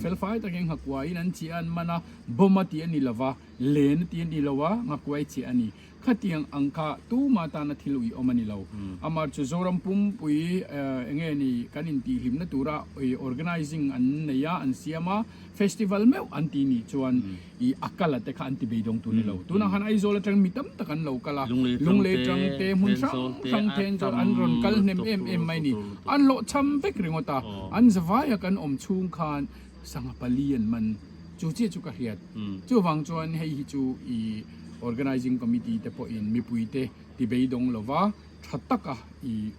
felfai takin nghakuaiin an chiah a an man a, bomb a tih a ni lova, len a tih a ni lo a, nghakuai chiah a ni. Khatiang ang kha tuma tana thil ui awm a ni lo. Amah chu Zoram pumpui enge ni kan intihhlimna tura organising an nei a, an siam a, festival meuh an ti nih chuan i a kal a te kha an ti beidawng tur ni lo. Tunah khan Aizawl atang mi tam tak an lo kal a, Lunglei tang te, hmun hrang hrang Thenzawl an rawn kal hnem em em mai ni. An hlawhchham vek ringawt a, an zavaia kan awm chhung khan sangha pali an man. Chu chiah chu ka hriat. Chuvang chuan hei hi chu i Organising Committee te pawhin mipuite ti beidawng lova tha taka i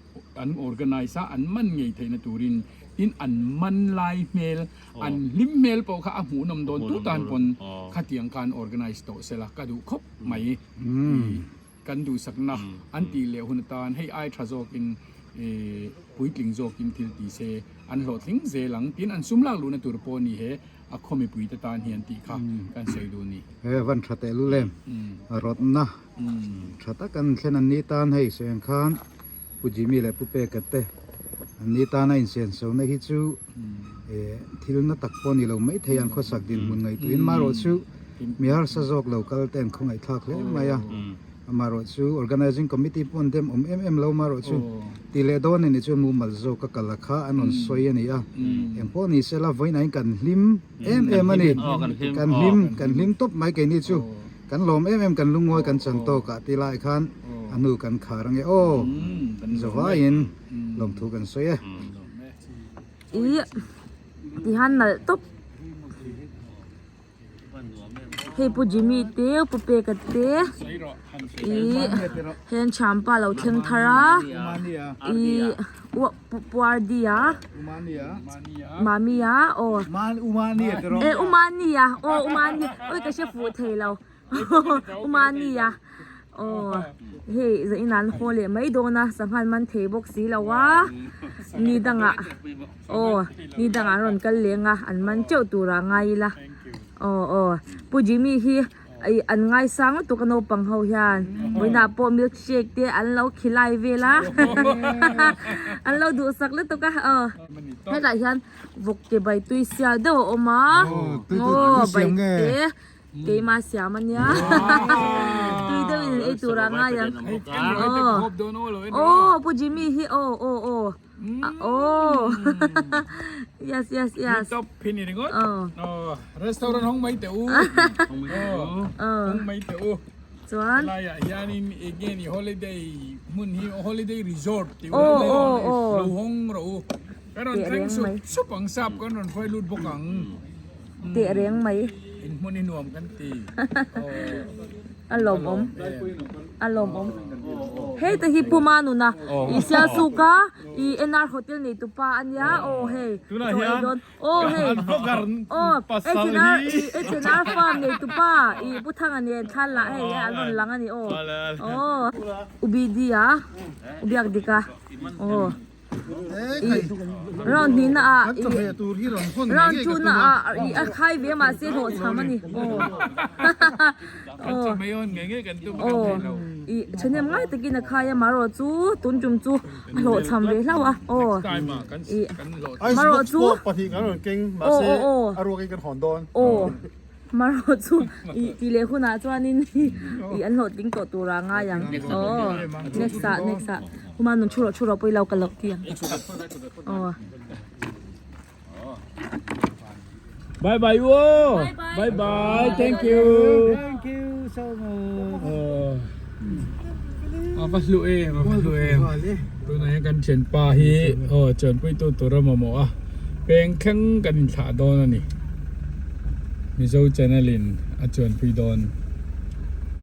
an organise a, an man ngei theihna turin tin an man lai hmel, an hlim hmel pawh kha a hmuhnawm dawn tu tan pawn khatiang khan organise tawh sela ka duh khawp mai. I kan duhsakna an tih leh hun atan hei ai tha zawkin i puitling zawkin thil ti se an hlawhtling zel ang tin an sum lak luhna tur pawh ni he. A khaw mipuite tan hian tih kha kan sawi duh ni. He van tha teh lul em? Rawtna tha tak an thlen an ni tan hei sawi ang khan Pu Jimmy leh Pu Peka te an ni tana insenso-na hi chu thil na tak pawh a ni lo mai thei an khawsak dinhmun ngaihtuahin marawh chu mi harsa zawk lo kal te an khawngaihthlak hle mai a. Amaherawh chu Organising Committee pawh an dem awm em em lo amaherawh chu tih leh dawn a nih chuan mumal zawk a kal a kha an rawn sawi a ni a, engpawh ni sela vawiin ah hian kan hlim em em a ni, kan hlim kan hlim tawp mai keini chu. Kan lawm em em kan lungawi kan chan tawk ah ti lai khan a hnu kan khar ange aw zavaiin lawmthu kan sawi e. Ih tihan nalh tawp. Hei pu Jimmy te pu Peka te ih heng thianpa lo thleng thar a ih pu Ardy-a Mami-a aw eh u Mani-a aw u Mani awi ka hre fuh thei lo u Mani-a aw hei zanin an haw leh mai dawn a sangha man thei bawk si lo a ni dangah. Aw, ni dangah an rawn kal leng a, an man teuh turah ngai ila. Aw aw, Pu Jimmy hi ih an ngaisang lutuk a naupang ho hian. Vawiinah pawh milk shake te an lo khilai vel a, an lo duhsak lutuk a, aw. Hetah hian vawk ke bai tui sial deuh a awm a, aw bai te keimah siam a nia, tui deuhin an ei turah ngai ang. Aw, aw Pu Jimmy hi aw aw aw. Oh yes yes yes top phini ringot oh restaurant hong mai te u oh hong mai te u chuan lai ah hianin enge ni holiday hmun hi holiday resort ti u oh oh oh lo hong ro u kan ron thleng sup sup ang sap kan ron hruai lut bawk ang teh reng mai in hmun hi nuam kan ti A lawmawm a lawmawm hei te hi Puma nuna i Sialsuka i NR hotel nei tu pa a nia aw hei chaw ei dawn aw hei aw H&R i H&R farm nei tu pa i Pu Thanga nen thlan lah hei an rawn lang a ni aw aw U BD a U Biakdika aw. Round hnihna ah round two na ah a khai ve mahse hlawhchham a ni aw aw i thahnem ngai takin a khai a marawh chu tun tum chu a hlawhchham ve hlauh a aw i marawh chu aw aw aw Marawh chu ih tih leh hunah chuanin ih an hlawhtling tawh tur ah ngai ang aw next ah next ah huma nun thu rawh thu rawh pawh ilo ka loh tih ang aw. Bye bye u aw bye bye thank you thank you so much a va hlu em a va hlu em tunah hian kan thianpa hi aw chuanpuitu tur a mamawh a peng thleng kan inthlah dawn a ni. Mizo channel in a chuanpui dawn.